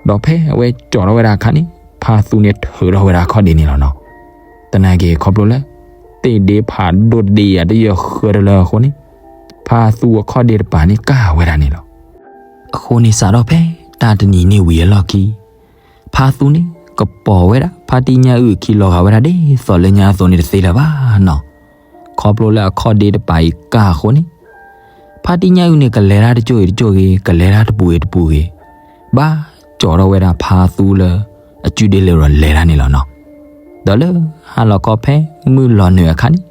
ဒီးဖဲအဝဲကၠီထီၣ်ဝဲဒၣ်အခါန့ၣ် ဖါသူန့ၣ်ထုးထီၣ်ဝဲဒၣ်အခီၣ်ဒ့န့ၣ်လီၤနီၤ. သနာ်က့ခီဖျိလၢ သ့ၣ်ဒ့ဖးဒိၣ်တဒ့အံၤတယၢၢ်ဃၢတလၢအဃိန့ၣ် ဖါသူအခီၣ်ဒ့တပၤန့ၣ်ကၢ်ဝဲဒၣ်န့ၣ်လီၤ. အဃိန့ၣ်စးထီၣ်ဖဲတၢ်တနံၤန့ၣ်ဝံၤအလီၢ်ခံ ဖါသူန့ၣ် ကပိာ်ဝဲဒၣ်ဖါတံၢ်ညၣ်အုၣ်အခံ လီၤဂာ်ဝဲဒၣ်ဒ်သိးလၢညါအသိးန့ၣ်တသ့လၢၤဘၣ်နီၤ. ခီဖျိလၢအခီၣ်ဒ့တပၤအံၤကၢ်အဃိန့ၣ် ဖါတံၢ်ညၣ်အုၣ်န့ၣ် ကလဲၤတၢ်တကၠိၢ်ဂ့ၤတကၠိၢ်ဂ့ၤ ကလဲၤတၢ်တပူၤဂ့ၤတပူၤဂ့ၤ ဘၣ်ကၠီထီၣ်ဝဲဒၣ်ဖါသူလၢ အကုဒ့လၢဒီးလဲၤတၢ်န့ၣ်လီၤနီၤ. ဒီးလၢဟါလီၤခီဖဲမုၢ်လီၤနုာ်အခါန့ၣ်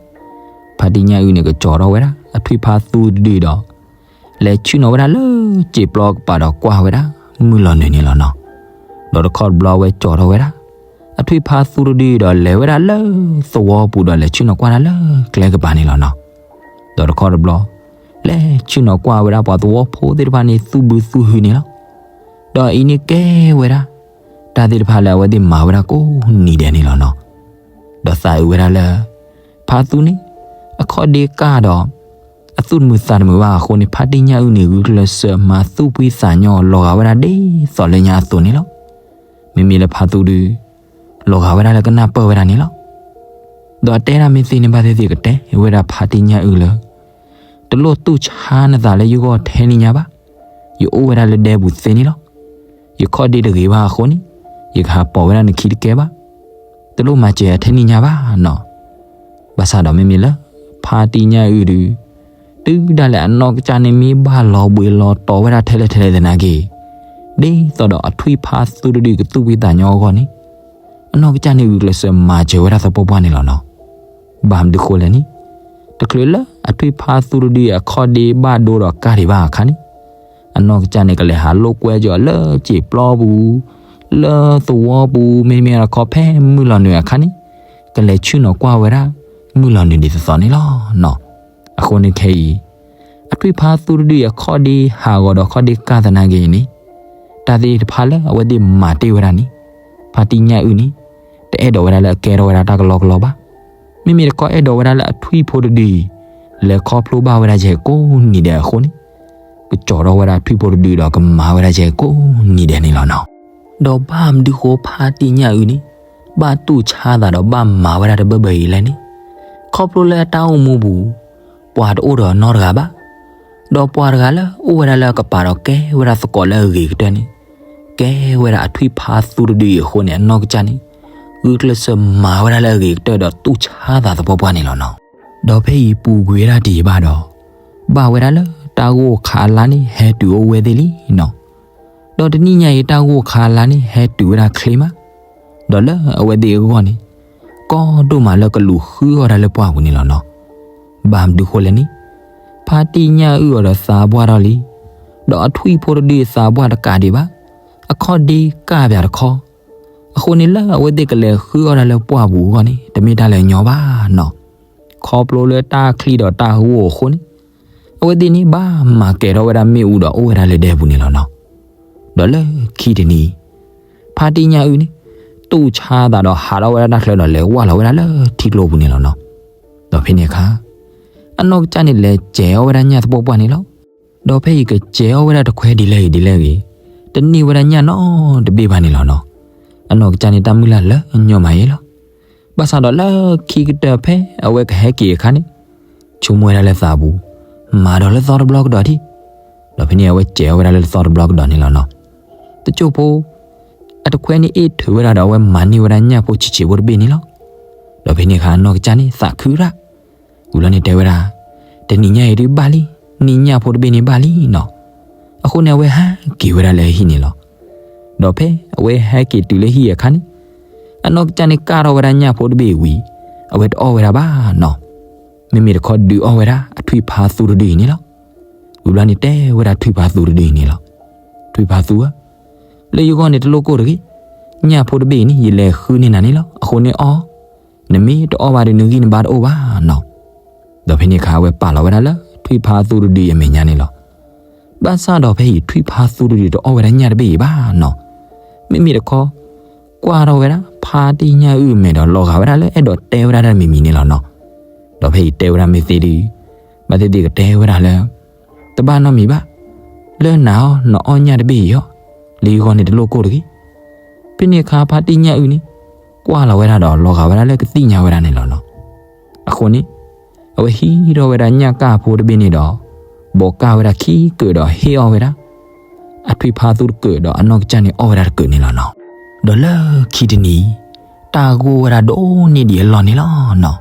ဖါတံၢ်ညၣ်အုၣ်န့ၣ် ကၠီထီၣ်ဝဲဒၣ်အထွံၣ်ဖါသူတဒုဒီး လဲၤဆ့ၣ်နီၤဝဲဒၣ်လၢစံာ်ပျီကပၤဒီးကွၢ်ဝဲဒၣ်မုၢ်လီၤနုာ်န့ၣ်လီၤနီၤ. ဒီးတခီတဘျီဝဲကၠီထီၣ်ဝဲဒၣ် အထွံၣ်ဖါသူတဒုဒီးလဲၤဝဲဒၣ်လၢသဝီပူၤဒီးလဲၤဆ့ၣ်နီၤကွၢ်ဒၣ်လၢကျဲကပၤန့ၣ်လီၤနီၤ. ဒီးတခီတဘျီ လဲၤဆ့ၣ်နီၤကွၢ်ဝဲဒၣ်ပှၤသဝီဖိသ့ၣ်တဖၣ်န့ၣ် သူၣ်ဘုသူၣ်ဟုန့ၣ်လီၤ. ဒီးအံၤန့ၣ်ကဲဝဲဒၣ် တၢ်သ့ၣ်တဖၣ်လၢအဝဲသ့ၣ်မၤဝဲဒၣ်ကိးနံၤဒဲးန့ၣ်လီၤနီၤ. ဒီးသးအုးဝဲဒၣ်လၢ ဖါသူန့ၣ် အခီၣ်ဒ့ကၢ်ဒီး အသူၣ်တမုာ်သးတမုာ်ဘၣ်အဃိန့ၣ် ဖါတံၢ်ညၣ်အုၣ်န့ၣ် ဂုာ်ကျဲးစၢးမၤသူၣ်ဖှံသးညီလီၤဂာ်ဝဲဒၣ်ဒ်သိးလၢညါအသိးန့ၣ်လီၤ. မ့မ့ၢ်လၢဖါသူဒု လီၤဂာ်ဝဲဒၣ်လၢကနၢ်ပၢၢ်ဝဲဒၣ်န့ၣ်လီၤ. ဒီးတဲဒၣ်မ့ၢ်သ့န့ၣ်ဘၣ်သ့ၣ်သ့ၣ်ကတဲဝဲဒၣ်ဖါတံၢ်ညၣ်အုၣ်လၢ တလိၣ်တူၢ်ဆါနသးလၢယဂီၢ်ထဲန့ၣ်ညါဘၣ်. ယအိၣ်ဝဲဒၣ်လၢဒဲပူၤသ့န့ၣ်လီၤ. ယခီၣ်ဒ့တဂ့ၤဘၣ်အဃိန့ၣ် ယကဟးပိာ်ဝဲဒၣ်နခံတကဲဘၣ်. တလိၣ်မၤစၢၤထဲန့ၣ်ညါဘၣ်နီၤ. ဘၣ်ဆၣ်ဒီးမ့မ့ၢ်လၢ ဖါတံၢ်ညၣ်အုၣ်ဒု တုၤဒၣ်လဲာ်အနီၢ်ကစၢ်န့ၣ်မ့ၢ်ဘၣ်လီၤဘှံးလီၤတီၤဝဲဒၣ်ထဲလဲၣ်ထဲလဲၣ်သနာ်က့ ဒ်သိးဒီးအထွံၣ်ဖါသူတဒုကသူၣ်ဖှံသးညီအဂီၢ်န့ၣ် အနီၢ်ကစၢ်န့ၣ်ဂုာ်ကျဲးစၢးမၤစၢၤဝဲဒၣ်သပှၢ်ပှၢ်န့ၣ်လီၤနီၤ. ဘၣ်မနုၤဃိလဲၣ်န့ၣ် တချုးလၢအထွံၣ်ဖါသူတဒုအခီၣ်ဒ့ဘၣ်ဒိဒီးကၢ်ဒံးဘၣ်အခါန့ၣ် အနီၢ်ကစၢ်န့ၣ်ကလဲၤဟးလိာ်ကွဲကီၤလၢစံာ်ပျီပူၤ လၢသဝီပူၤ မ့မ့ၢ်အခီဖဲမုၢ်လီၤနုာ်အခါန့ၣ် ကလဲၤဆ့ၣ်နီၤကွၢ်ဝဲဒၣ် မုၢ်လီၤနုာ်ဒ်သိးသိးန့ၣ်လီၤနီၤ. အဃိန့ၣ်ခဲအံၤ အထွံၣ်ဖါသူတဒုအခီၣ်ဒ့ဟးဂီၤဒီးခီၣ်ဒ့ကၢ်သနာ်က့န့ၣ် တၢ်သ့ၣ်တဖၣ်လၢအဝဲသ့ၣ်မၤတ့ၢ်ဝဲဒၣ်န့ၣ် ဖါတံၢ်ညၣ်အုၣ်န့ၣ် တအဲၣ်ဒိးဝဲဒၣ်လၢအကဲထီၣ်ဝဲဒၣ်တၢ်ကလီကလီဘၣ်. မ့မ့ၢ်တခီအဲၣ်ဒိးဝဲဒၣ်လၢအထွံၣ်ဖိတဒုအံၤ လဲၤခီဖျိဘၣ်ဝဲဒၣ်ယဲကိးနံၤဒဲးအဃိန့ၣ် ကကၠီထီၣ်ဝဲဒၣ်ထွံၣ်ဖိတဒုဒီးကမၤဝဲဒၣ်ယဲကိးနံၤဒဲးန့ၣ်လီၤနီၤ. ဒီးဘၣ်မနုၤဃိဖါတံၢ်ညၣ်အုၣ်န့ၣ် ဘၣ်တူၢ်ဆါသးဒီးဘၣ်မၤဝဲဒၣ်တဘၢဘၢအံၤလဲၣ်န့ၣ် ခီဖျိလၢအတၢ်အိၣ်မူပူၤ ပှၤတအိၣ်ဒီးနီတဂၤဘၣ်. ဒီးပှၤတဂၤလၢအိၣ်ဝဲဒၣ်လၢအကပၤဒီးကဲဝဲဒၣ်သကိးလၢအဂ့ၤကတၢၢ်န့ၣ် ကဲဝဲဒၣ်အထွံၣ်ဖါသူတဒုအံၤအဃိန့ၣ် အနီၢ်ကစၢ်န့ၣ် ဂုာ်ကျဲးစၢးမၤဝဲဒၣ်လၢအဂ့ၤကတၢၢ်ဒီးတူၢ်ဆါသးသပှၢ်ပှၢ်န့ၣ်လီၤနီၤ. ဒီးဖဲအံၤပူၤကွံာ်ဝဲဒၣ်တယံာ်ဘၣ်ဒီး ဘၣ်ဝဲဒၣ်လၢတၢ်ဂိၢ်ခးအလါန့ၣ် ဟဲတုၤအိၣ်ဝဲသ့ၣ်လံနီၤ. ဒီးတနံၣ်ညါအံၤတၢ်ဂိၢ်ခးအလါန့ၣ် ဟဲတုၤဝဲဒၣ်ချ့မး ဒီးလၢအဝဲသ့ၣ်အဂီၢ်န့ၣ် ကီဒိၣ်မးလၢကလူၤဃုအီၣ်ဒၣ်လၢပှၢ်ပူၤန့ၣ်လီၤနီၤ. ဘၣ်မနုၤဃိလဲၣ်န့ၣ် ဖါတံၢ်ညၣ်အုၣ်အီၤဒီးသးပှၢ်ထီၣ်လံ, ဒီးအထွံၣ်ဖိတဒုအသးပှၢ်တကးဒံးဘၣ်, အခီၣ်ဒ့ကၢ်ပၠးတခီ, အဃိန့ၣ်လၢအဝဲသ့ၣ်ကလဲၤဃုအီၣ်ဒၣ်လၢပှၢ်ပူၤအဂီၢ်န့ၣ် တမ့ၢ်တၢ်လၢညီဘၣ်နီၤ. ခီဖျိလၢတၢ်ချံဒီးတၢ်ဂိၢ်အဃိန့ၣ် အဝဲသ့ၣ်န့ၣ်ဘၣ်မၤကဲၤထီၣ်ဝဲဒၣ်မ့ၣ်အူဒီးအိၣ်ဝဲဒၣ်လၢဒဲပူၤန့ၣ်လီၤနီၤ. ဒီးလၢခံတနံၤ ဖါတံၢ်ညၣ်အုၣ်န့ၣ် တူၢ်ဆါသးဒီးဟးထီၣ်ဝဲဒၣ်တၢ်ချၢဒီးလဲၤဝဲလီၤဝဲဒၣ်လၢထံကျိပူၤန့ၣ်လီၤနီၤ. ဒီးဖဲန့ၣ်အခါ အနီၢ်ကစၢ်န့ၣ်လဲၤစဲၤအီၣ်ဝဲဒၣ်ညၣ်သပှၢ်ပှၢ်န့ၣ်လီၤ. ဒီးဖဲအံၤကစဲးအီၣ်ဝဲဒၣ်တခွဲဒ်လဲၣ်ဂ့ၤဒ်လဲၣ်ဂ့ၤ, တန့ၢ်ဝဲဒၣ်ညၣ်နီတဘ့ၣ်ဘၣ်န့ၣ်လီၤနီၤ. အနီၢ်ကစၢ်န့ၣ်တၢ်မုၢ်လၢ်လၢညီမးအံၤလီၤ. ဘၣ်ဆၣ်ဒီးလၢခံကတၢၢ်ဖဲအဝဲကဟဲက့ၤအခါန့ၣ်, ဆိကမိၣ်ဝဲဒၣ်လၢသးအပူၤ, မၤဒီးလၢသီတဘျီကဒီးဒံး. ဒီးဖဲန့ၣ်အဝဲစဲးအီၣ်ဝဲဒၣ်လၢသီတဘျီကဒီးန့ၣ်လီၤနီၤ. တစိၢ်ဖိ အတခွဲန့ၣ်အ့ၣ်ထုးဝဲဒၣ်ဒီးအဝဲမၤန့ၢ်ဝဲဒၣ်ညၣ်ဖိဆံးဆံးဖိတဘ့ၣ်န့ၣ်လီၤ. ဒီးဖဲန့ၣ်အခါအနီၢ်ကစၢ်န့ၣ်သးခုရၣ် ဝံၤဘျီန့ၣ်တဲဝဲဒၣ်, တနံၤညါအံၤဒုးဘၣ်လံ, နံၤညၣ်ဖိတဘ့ၣ်န့ၣ်ဘၣ်လံနီၤ. အဃိန့ၣ်အဝဲဟဲက့ၤဝဲဒၣ်လၢဟံၣ်န့ၣ်လီၤ. ဒီးဖဲအဝဲဟဲက့ၤတုၤလၢဟံၣ်အခါန့ၣ်, အနီၢ်ကစၢ်န့ၣ်ကၢ်ထီၣ်ဝဲဒၣ်ညၣ်ဖိတဘ့ၣ်ဝံၤ, အဝဲတအီၣ်ဝဲဒၣ်ဘၣ်နီၤ. မ့မ့ၢ်တခီဒုးအီၣ်ဝဲဒၣ်အထွံၣ်ဖါသူတဒုအံၤန့ၣ်လီၤ. ဝံၤဘျီန့ၣ်တဲဝဲဒၣ်ထွံၣ်ဖါသူတဒုအံၤန့ၣ်လီၤ. ထွံၣ်ဖါသူဧၢ, လၢယဂီၢ်န့ၣ်တလိၣ်ကိၢ်တဂ့ၤ, ညၣ်ဖိတဘ့ၣ်အံၤန့ၣ် ယလဲၤဃုန့ၢ်နၤန့ၣ်လီၤ. အဃိန့ၣ်အီၣ်, နမ့ၢ်တအီၣ်ဘၣ်ဒီးနဂံၢ်နဘါတအိၣ်ဘၣ်နီၤ. ဒီးဖဲန့ၣ်အခါအဝဲပာ်လီၤဝဲဒၣ်လၢထွံၣ်ဖါသူတဒုအမဲာ်ညါန့ၣ်လီၤ. ဘၣ်ဆၣ်ဒီးဖဲအံၤထွံၣ်ဖါသူတဒုတအီၣ်ဝဲဒၣ်ညၣ်တဘ့ၣ်အံၤဘၣ်နီၤ. မ့မ့ၢ်တခီ ကွၢ်ထီၣ်ဝဲဒၣ်ဖါတံၢ်ညၣ်အုၣ်အမဲာ်ဒီးလီၤဂာ်ဝဲဒၣ်လၢ အဲၣ်ဒိးတဲဝဲဒၣ်တၢ်တမံၤမံၤန့ၣ်လီၤနီၤ. ဒီးဖဲအံၤတဲဝဲဒၣ်မ့ၢ်သ့ဒီး, ဘၣ်သ့ၣ်သ့ၣ်ကတဲဝဲဒၣ်လၢ တဘၣ်နီတမံၤဘၣ်, လၢနၤအီၤ နအီၣ်ညၣ်တဘ့ၣ်အံၤအီၤ, လၢယဂီၢ်န့ၣ်တလိၣ်ကိၢ်တဂ့ၤ. ဖဲန့ၣ်အခါဖါတံၢ်ညၣ်အုၣ်န့ၣ် ကွၢ်လီၤဝဲဒၣ်ဒီးလီၤဂာ်ဝဲဒၣ်လၢကသ့ၣ်ညါဝဲဒၣ်န့ၣ်လီၤနီၤ. အဃိန့ၣ် အဝဲဟံးထီၣ်ဝဲဒၣ်ညၣ်ကၢ်ဖိတဘ့ၣ်န့ၣ်ဒီး ဘိးကၢ်ဝဲဒၣ်ခံကုာ်ဒီးဟ့ၣ်အီၣ်ဝဲဒၣ် အထွံၣ်ဖါသူတကုာ်ဒီးအနီၢ်ကစၢ်န့ၣ်အီၣ်ဝဲဒၣ်တကုာ်န့ၣ်လီၤနီၤ. ဒီးလၢခံတနံၤ တၢ်ဂိၢ်ဝဲဒၣ်ဒိၣ်န့ၢ်ဒံးအလီၢ်န့ၣ်လီၤနီၤ.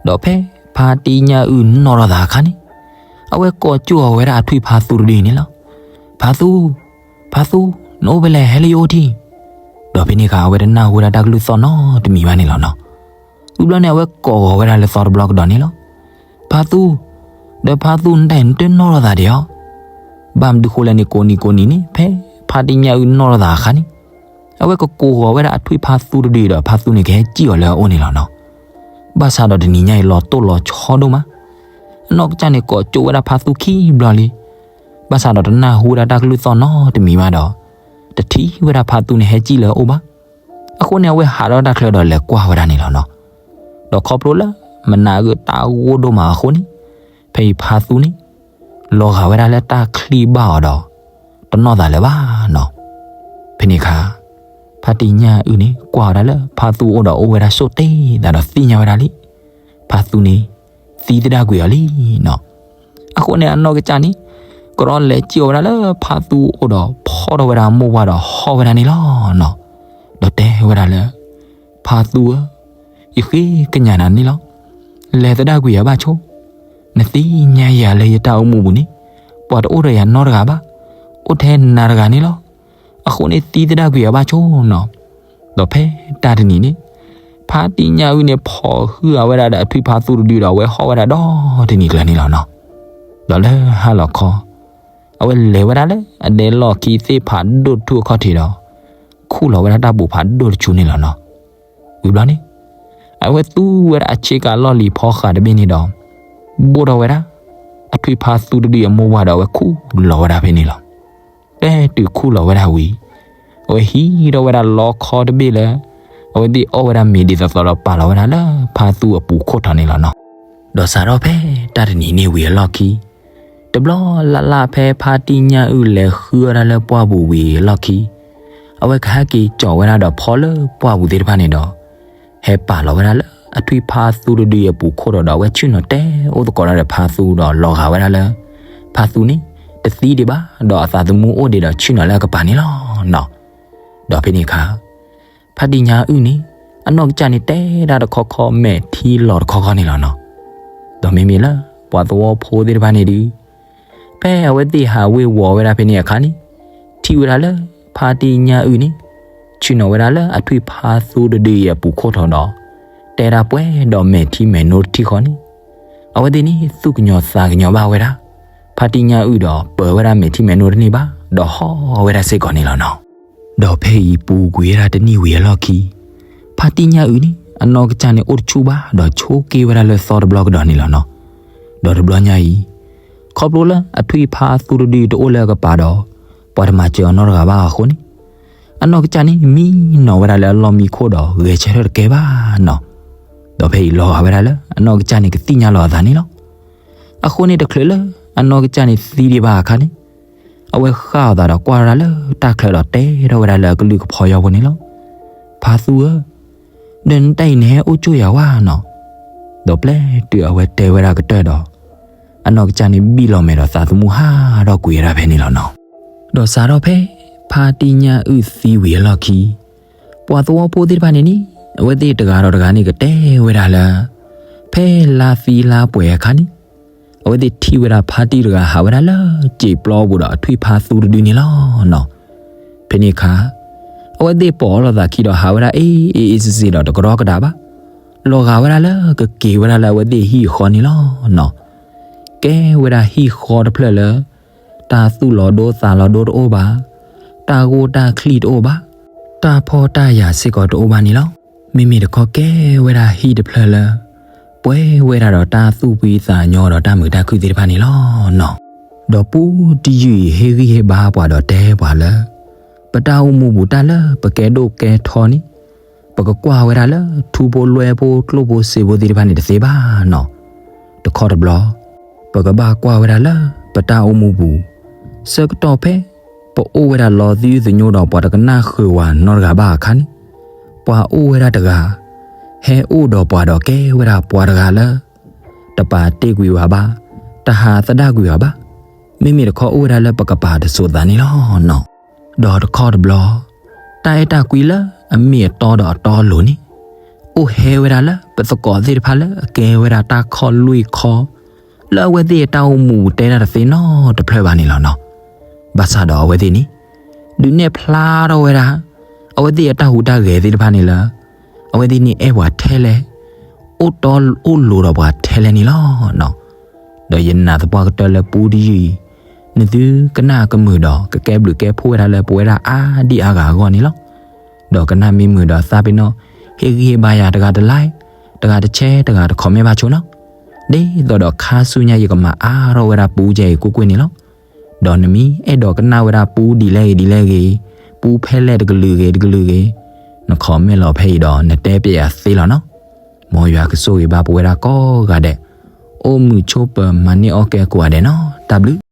ဒီးဖဲဖါတံၢ်ညၣ်အုၣ်နီၣ်ထီၣ်သးအခါန့ၣ် အဝဲကိးကၠိအီၤဝဲဒၣ်အထွံၣ်ဖါသူတဒုန့ၣ်လီၤ. ဖါသူ, ဖါသူ, နအိၣ်ဖဲလဲၣ် ဟဲလၢယအိၣ်ထံၣ်. ဒီးဖဲန့ၣ်အခါအဝဲတနၢ်ဟူဝဲဒၣ်တၢ်ကလုၢ်သီၣ်နီတမံၤဘၣ်န့ၣ်လီၤနီၤ. ဝံၤဘျီန့ၣ် အဝဲကိးဂီၤဝဲဒၣ်လၢသီတဘျီကဒီးန့ၣ်လီၤ. ဖါသူ, ဒီးဖါသူ နတၢ်အံၤနတနီၣ်ထီၣ်သးဒံးဧါ. ဘၣ်မနုၤဃိလဲၣ်န့ၣ် ကိးနံၤကိးနံၤန့ၣ် ဖဲဖါတံၢ်ညၣ်အုၣ်နီၣ်ထီၣ်သးအခါန့ၣ် အဝဲကကိးဂီၤဝဲဒၣ်အထွံၣ်ဖါသူတဒုဒီး ဖါသူန့ၣ်ကဟဲစံၣ်အီၤလၢအအိၣ်န့ၣ်လီၤနီၤ. ဘၣ်ဆၣ်ဒီးတနံၤညါအံၤလီၤတိၢ်လီၤဆီဒိၣ်မး, အနီၢ်ကစၢ်န့ၣ်ကိးကၠိဝဲဒၣ်ဖါသူခံဘျီလံ. ဘၣ်ဆၣ်ဒီးတနၢ်ဟူဝဲဒၣ်တၢ်ကလုၢ်သီၣ်နီတမံၤဘၣ်ဒီး တထံၣ်ဝဲဒၣ်ဖါသူန့ၣ်ဟဲစံၣ်လၢအအိၣ်ဘၣ်. အဃိန့ၣ် အဝဲဟးထီၣ်တၢ်ချၢဒီးလဲၤကွၢ်ဝဲဒၣ်န့ၣ်လီၤနီၤ. ဒီးခီဖျိလၢ မနၤအဂ့ၢ်တၢ်ဂိၢ်ဒိၣ်မးအဃိန့ၣ် ဖဲအံၤဖါသူန့ၣ် လီၤဂာ်ဝဲဒၣ်လၢတၢ်ချံၣ်ဘၣ်အီၤဒီး တနီၣ်သးလၢၤဘၣ်နီၤ. ဖဲန့ၣ်အခါ ဖါတံၢ်ညၣ်အုၣ်န့ၣ် ကွၢ်ဝဲဒၣ်လၢဖါသူအိၣ်ဒီးအိၣ်ဝဲဒၣ်ဆိၣ်တ့ၢ်သးဒီးသ့ၣ်ညါဝဲဒၣ်လံ ဖါသူန့ၣ် သံသဒၣ်ကွံာ်အီၤလံနီၤ. အဃိန့ၣ် အနီၢ်ကစၢ်န့ၣ် ကရီလဲၤစံၣ်အီၤဝဲဒၣ်လၢဖါသူအိၣ်ဒီးဖီၣ်ထီၣ်ဝဲဒၣ်အမိၢ်ပှၢ်ဒီးဟီၣ်ဝဲဒၣ်န့ၣ်လီၤနီၤ. ဒီးတဲဝဲဒၣ်လၢ ဖါသူဧၢ, ယဃ့ကညးနၤန့ၣ်လီၤ. လဲၤသဒၣ်ကွံာ်ယၤဘၣ်ဆိ, နသ့ၣ်ညါယၤလၢယတၢ်အိၣ်မူပူၤန့ၣ် ပှၤတအိၣ်ဒီးယၤနီတဂၤဘၣ်, အိၣ်ထဲနၤတဂၤန့ၣ်လီၤ. အဃိန့ၣ်သံသဒၣ်ကွံာ်ယၤဘၣ်ဆိနီၤ. ဒီးဖဲတၢ်တနံၤန့ၣ် ဖါတံၢ်ညၣ်အုၣ်န့ၣ်ဖီၣ်ဟုၣ်အဝဲဒၣ်ဒီးအထွံၣ်ဖါသူတဒုဒီး အဝဲဟီၣ်ဝဲဒၣ်ဒီတနံၤကျၢၤန့ၣ်လီၤနီၤ. ဒီးလၢဟါလီၤခီ အဝဲလဲၤဝဲဒၣ်လၢအဒဲလီၢ်ခံသ့ၣ်ဖးဒိၣ်တထူၣ်အခီၣ်ထံးဒီး ခူၣ်လီၤဝဲဒၣ်တၢ်ပူၤဖးဒိၣ်တဆူန့ၣ်လီၤနီၤ. ဝံၤဘျီန့ၣ် အဝဲသူဝဲဒၣ်အဆ့ကၤလီၢ်လံၤဖီဃးတဘ့ၣ်န့ၣ်ဒီး ဘိၣ်ထီၣ်ဝဲဒၣ် အထွံၣ်ဖါသူတဒုအမိၢ်ပှၢ်ဒီး အဝဲခူၣ်လီၤဝဲဒၣ်ဖဲန့ၣ်လီၤ. တဲတုၤခူၣ်လီၤဝဲဒၣ်ဝံၤ အဝဲဟံးထီၣ်ဝဲဒၣ်လီခီတဘ့ၣ်လၢ အဝဲသ့ၣ်အီၣ်ဝဲဒၣ်မ့ၤဒ်သိးသိးဒီးပာ်လီၤဝဲဒၣ်လၢဖါသူအပူၤခိၣ်ထီၣ်န့ၣ်လီၤနီၤ. ဒီးစးထီၣ်ဖဲတၢ်တနံၤန့ၣ်ဝံၤအလီၢ်ခံ တဘျီလၢ်လၢ်ဖဲဖါတံၢ်ညၣ်အုၣ်လဲၤဃုအီၣ်ဒၣ်လၢပှၢ်ပူၤဝံၤအလီၢ်ခံ အဝဲကဟဲက့ၤကၠီၤဝဲဒၣ်ဒီးဖီလၢပှၢ်ပူၤသ့ၣ်တဖၣ်န့ၣ်ဒီး ဟဲပာ်လီၤဝဲဒၣ်လၢအထွံၣ်ဖါသူတဒုအပူၤခိၣ်ထီၣ်ဒီး အဝဲဆ့ၣ်နီၤတဲအိၣ်သကိးဒၣ်ဒီးဖါသူဒီးလီၤဂာ်ဝဲဒၣ်လၢ ဖါသူန့ၣ် တသံဒံးဘၣ် ဒီးအသးသမူအိၣ်ဒံးဒီးဆ့ၣ်နီၤလၢအကပၤန့ၣ်လီၤနီၤ. ဒီးဖဲန့ၣ်အခါ ဖါတံၢ်ညၣ်အုၣ်န့ၣ် အနီၢ်ကစၢ်န့ၣ်တဲဒၣ်တခီခီမဲာ်ထံလီၤတခီခီန့ၣ်လီၤနီၤ. ဒီးမ့မ့ၢ်လၢပှၤသဝီဖိသ့ၣ်တဖၣ်န့ၣ်ဒုး ဖဲအဝဲသ့ၣ်ဟးဝ့ၤဝီၤဝဲဒၣ်ဖဲန့ၣ်အခါန့ၣ် ထံၣ်ဝဲဒၣ်လၢဖါတံၢ်ညၣ်အုၣ်န့ၣ် ဆ့ၣ်နီၤဝဲဒၣ်လၢအထွံၣ်ဖါသူတဒုအံၤအပူၤခိၣ်ထီၣ်ဒီး တဲဒၣ်ပှဲၤဒီးမဲာ်ထံမဲာ်နိတထံၣ်ဃီန့ၣ် အဝဲသ့ၣ်န့ၣ်သူၣ်ကညီၤသးကညီၤဘၣ်ဝဲဒၣ် ဖါတံၢ်ညၣ်အုၣ်ဒီးပၢၤဝဲဒၣ်မဲာ်ထံမဲာ်နိတန့ၢ်ဘၣ် ဒီးဟီၣ်ဝဲဒၣ်စ့ၢ်ကီးန့ၣ်လီၤနီၤ. ဒီးဖဲအံၤပူၤကွံာ်ဝဲဒၣ်တနံၣ်ဝံၤအလီၢ်ခံ ဖါတံၢ်ညၣ်အုၣ်န့ၣ် အနီၢ်ကစၢ်န့ၣ်အိၣ်တဆူၣ်ဘၣ် ဒီးဆိးက့ဝဲဒၣ်လၢသီတဘျီကဒီးန့ၣ်လီၤနီၤ. ဒီးတဘျီညါအံၤ ခီဖျိလၢအထွံၣ်ဖါသူတဒုတအိၣ်လၢအကပၤဒီး ပှၤတမၤစၢၤအီၤနီတဂၤဘၣ်အဃိန့ၣ် အနီၢ်ကစၢ်န့ၣ်မံနီၤဝဲဒၣ်လၢအလီၢ်မံခိၣ်ဒီးဂဲၤဆၢထၢၣ်တကဲဘၣ်နီၤ. ဒီးဖဲအံၤလီၤဂာ်ဝဲဒၣ်လၢအနီၢ်ကစၢ်န့ၣ်ကသ့ၣ်ညါလီၤအသးန့ၣ်လီၤ. အဃိန့ၣ်တချုးလၢ အနီၢ်ကစၢ်န့ၣ်သံဒံးဘၣ်အခါန့ၣ်, အဝဲဃၣ်အီၤသးဒီးကွၢ်ဝဲဒၣ်လၢတၢ်ချၢဒီးတဲထီၣ်ဝဲဒၣ်လၢအကလုၢ်ကဖီယီဖိန့ၣ်လီၤ. ဖါသူဧၢ, ဒီးနတၢ်အံၤနဟဲအိၣ်ကၠိၣ်ယၤဝဲနီၤ. ဒီးပျဲတုၤအဝဲတဲဝဲဒၣ်ကတၢၢ်ဒီး အနီၢ်ကစၢ်န့ၣ်ဘံၣ်လီၤမဲာ်ဒီးသးသမူဟးထီၣ်ကွံာ်ဝဲဒၣ်ဖဲန့ၣ်လီၤနီၤ. ဒီးစးထီၣ်ဖဲ ဖါတံၢ်ညၣ်အုၣ်သံဝံၤအလီၢ်ခံ, ပှၤသဝီဖိသ့ၣ်တဖၣ်န့ၣ်န့ၣ် အဝဲသ့ၣ်တဂၤဒီးတဂၤန့ၣ်ကတဲဝဲဒၣ်လၢ ဖဲလါသံလါပှဲၤအခါန့ၣ်, အဝဲသ့ၣ်ထံၣ်ဝဲဒၣ်ဖါတံၢ်တဂၤဟးဝဲဒၣ်လၢစံာ်ပျီပူၤဒီးအထွံၣ်ဖါသူတဒုန့ၣ်လီၤနီၤ. ဖဲန့ၣ်အခါ အဝဲသ့ၣ်ပိာ်အီၤလိာ်သးခံဒီးဟးဝဲဒၣ်အ့ၣ်အ့ၣ်စ့ၣ်စ့ၣ်ဒီးတကရီကဒးဘၣ်, လီၤဂာ်ဝဲဒၣ်လၢကက့ၤဝဲဒၣ်လၢအဝဲသ့ၣ်ဟံၣ်ဃီန့ၣ်လီၤနီၤ. ကဲဝဲဒၣ်ဟံၣ်ဃီတဖျၢၣ်လၢ တၢ်သူၣ်လီၤဒိသးလီၤဒိတအိၣ်ဘၣ်, တၢ်ဂိၢ်တၢ်ချံၣ်တအိၣ်ဘၣ်, တၢ်ဖှီၣ်တၢ်ယာ်စ့ၢ်ကီးတအိၣ်ဘၣ်န့ၣ်လီၤ. မ့မ့ၢ်တခီကဲဝဲဒၣ်ဟံၣ်တဖျၢၣ်လၢ ပှဲၤဝဲဒၣ်ဒီးတၢ်သူၣ်ဖှံသးညီဒီးတၢ်မုာ်တၢ်ခုၣ်သ့ၣ်တဖၣ်န့ၣ်လီၤနီၤ. ဒီးပူတယုၢ်အံၤဟ့ၣ်ဂံၢ်ဟ့ၣ်ဘါပှၤဒီးတဲပှၤလၢ ပတၢ်အိၣ်မူပူၤတၢ်လၢပကဲဒိၣ်ကဲထီန့ၣ် ပကကွၢ်ဝဲဒၣ်လၢထူဖိလွဲဖိကျိၣ်ဖိစ့ဖိသ့ၣ်တဖၣ်န့ၣ်တသ့ဘၣ်နီၤ. တခီတဘျီ ပကဘၣ်ကွၢ်ဝဲဒၣ်လၢပတၢ်အိၣ်မူပူၤ ဆၢကတီၢ်ဖဲ ပအိၣ်ဝဲဒၣ်လီၤသယုၢ်သညိဒီးပှၤတကနၣ်ဃုာ်ဝဲနီတဂၤဘၣ်အခါန့ၣ်, ပှၤအိၣ်ဝဲဒၣ်တဂၤ ဟဲအိၣ်ဒီးပှၤဒီးကဲဝဲဒၣ်ပှၤတဂၤလၢ တပာ်တ့ၢ်ကွံာ်ဝဲဘၣ်, တဟးသဒၣ်ကွံာ်ဝဲဘၣ်, မ့မ့ၢ်တခီအိၣ်ဝဲဒၣ်လၢပကပာ်တစိၤသးန့ၣ်လီၤနီၤ. ဒီးတခီတဘျီ တၢ်အဲၣ်တၢ်ကွံလၢအမ့ၢ်အတီဒီးအတီအလိၤန့ၣ် အိၣ်ဟဲဝဲဒၣ်လၢပသကိးသ့ၣ်တဖၣ်လၢအကဲဝဲဒၣ်တၢ်ခီၣ်လွံၢ်ခီ လၢအဝဲသ့ၣ်အတၢ်အိၣ်မူတဲတၢ်တသ့နီတဖျၢၣ်ဘၣ်န့ၣ်လီၤနီၤ. ဘၣ်ဆၣ်ဒီးအဝဲသ့ၣ်န့ၣ် ဒုးနဲၣ်ဖျါထီၣ်ဝဲဒၣ် အဝဲသ့ၣ်အတၢ်ဟူးတၢ်ဂဲၤသ့ၣ်တဖၣ်န့ၣ်လၢ အဝဲသ့ၣ်န့ၣ်အဲၣ်ပှၤထဲလဲၣ်, အိၣ်တီအိၣ်လိၤဒီးပှၤထဲလဲၣ်န့ၣ်လီၤနီၤ. ဒီးယနာ်သပှၢ်ကတၢၢ်လၢပူတယုၢ်အံၤ နသုကနၣ်ကမုာ်ဒီးကကဲဘျုးကဲဖှိၣ်ဝဲဒၣ်လၢပဝဲဒၣ်အါဒံအါဂၤအဂီၢ်န့ၣ်လီၤ. ဒီးကနၣ်မ့ၢ်မုာ်ဒီးသးပ့ၤနီၣ် ဟ့ၣ်ဂံၢ်ဟ့ၣ်ဘါယၤတဂၤတ like, တဂၤတ share, တဂၤတ comment ဘၣ်ဆိနီၤ. ဒ်သိးဒီးခါဆူညါယကမၤအါထီၣ်ဝဲဒၣ်ပူကဲအံၤကွ့ၢ်ကွ့ၢ်န့ၣ်လီၤ. ဒီးနမ့ၢ်အဲၣ်ဒိးကနၣ်ဝဲဒၣ်ပူဒ်လဲၣ်ဂ့ၤဒ်လဲၣ်ဂ့ၤ, ပူဖဲလဲၣ်တကလုာ်ဂ့ၤတကလုာ်ဂ့ၤ, န comment လီၤဖဲအံၤဒီးနတဲပျဲယၤသ့လီၤနီၤ. မ်ယွၤကဆိၣ်ဂ့ၤဘၣ်ပဝဲဒၣ်ကိးဂၤဒဲး, အိၣ်မုာ်ဆိးပၢၤမၤန့ၢ်အီၣ်ကဲကိးဂၤဒဲးနီၤ. တၢ်ဘျုး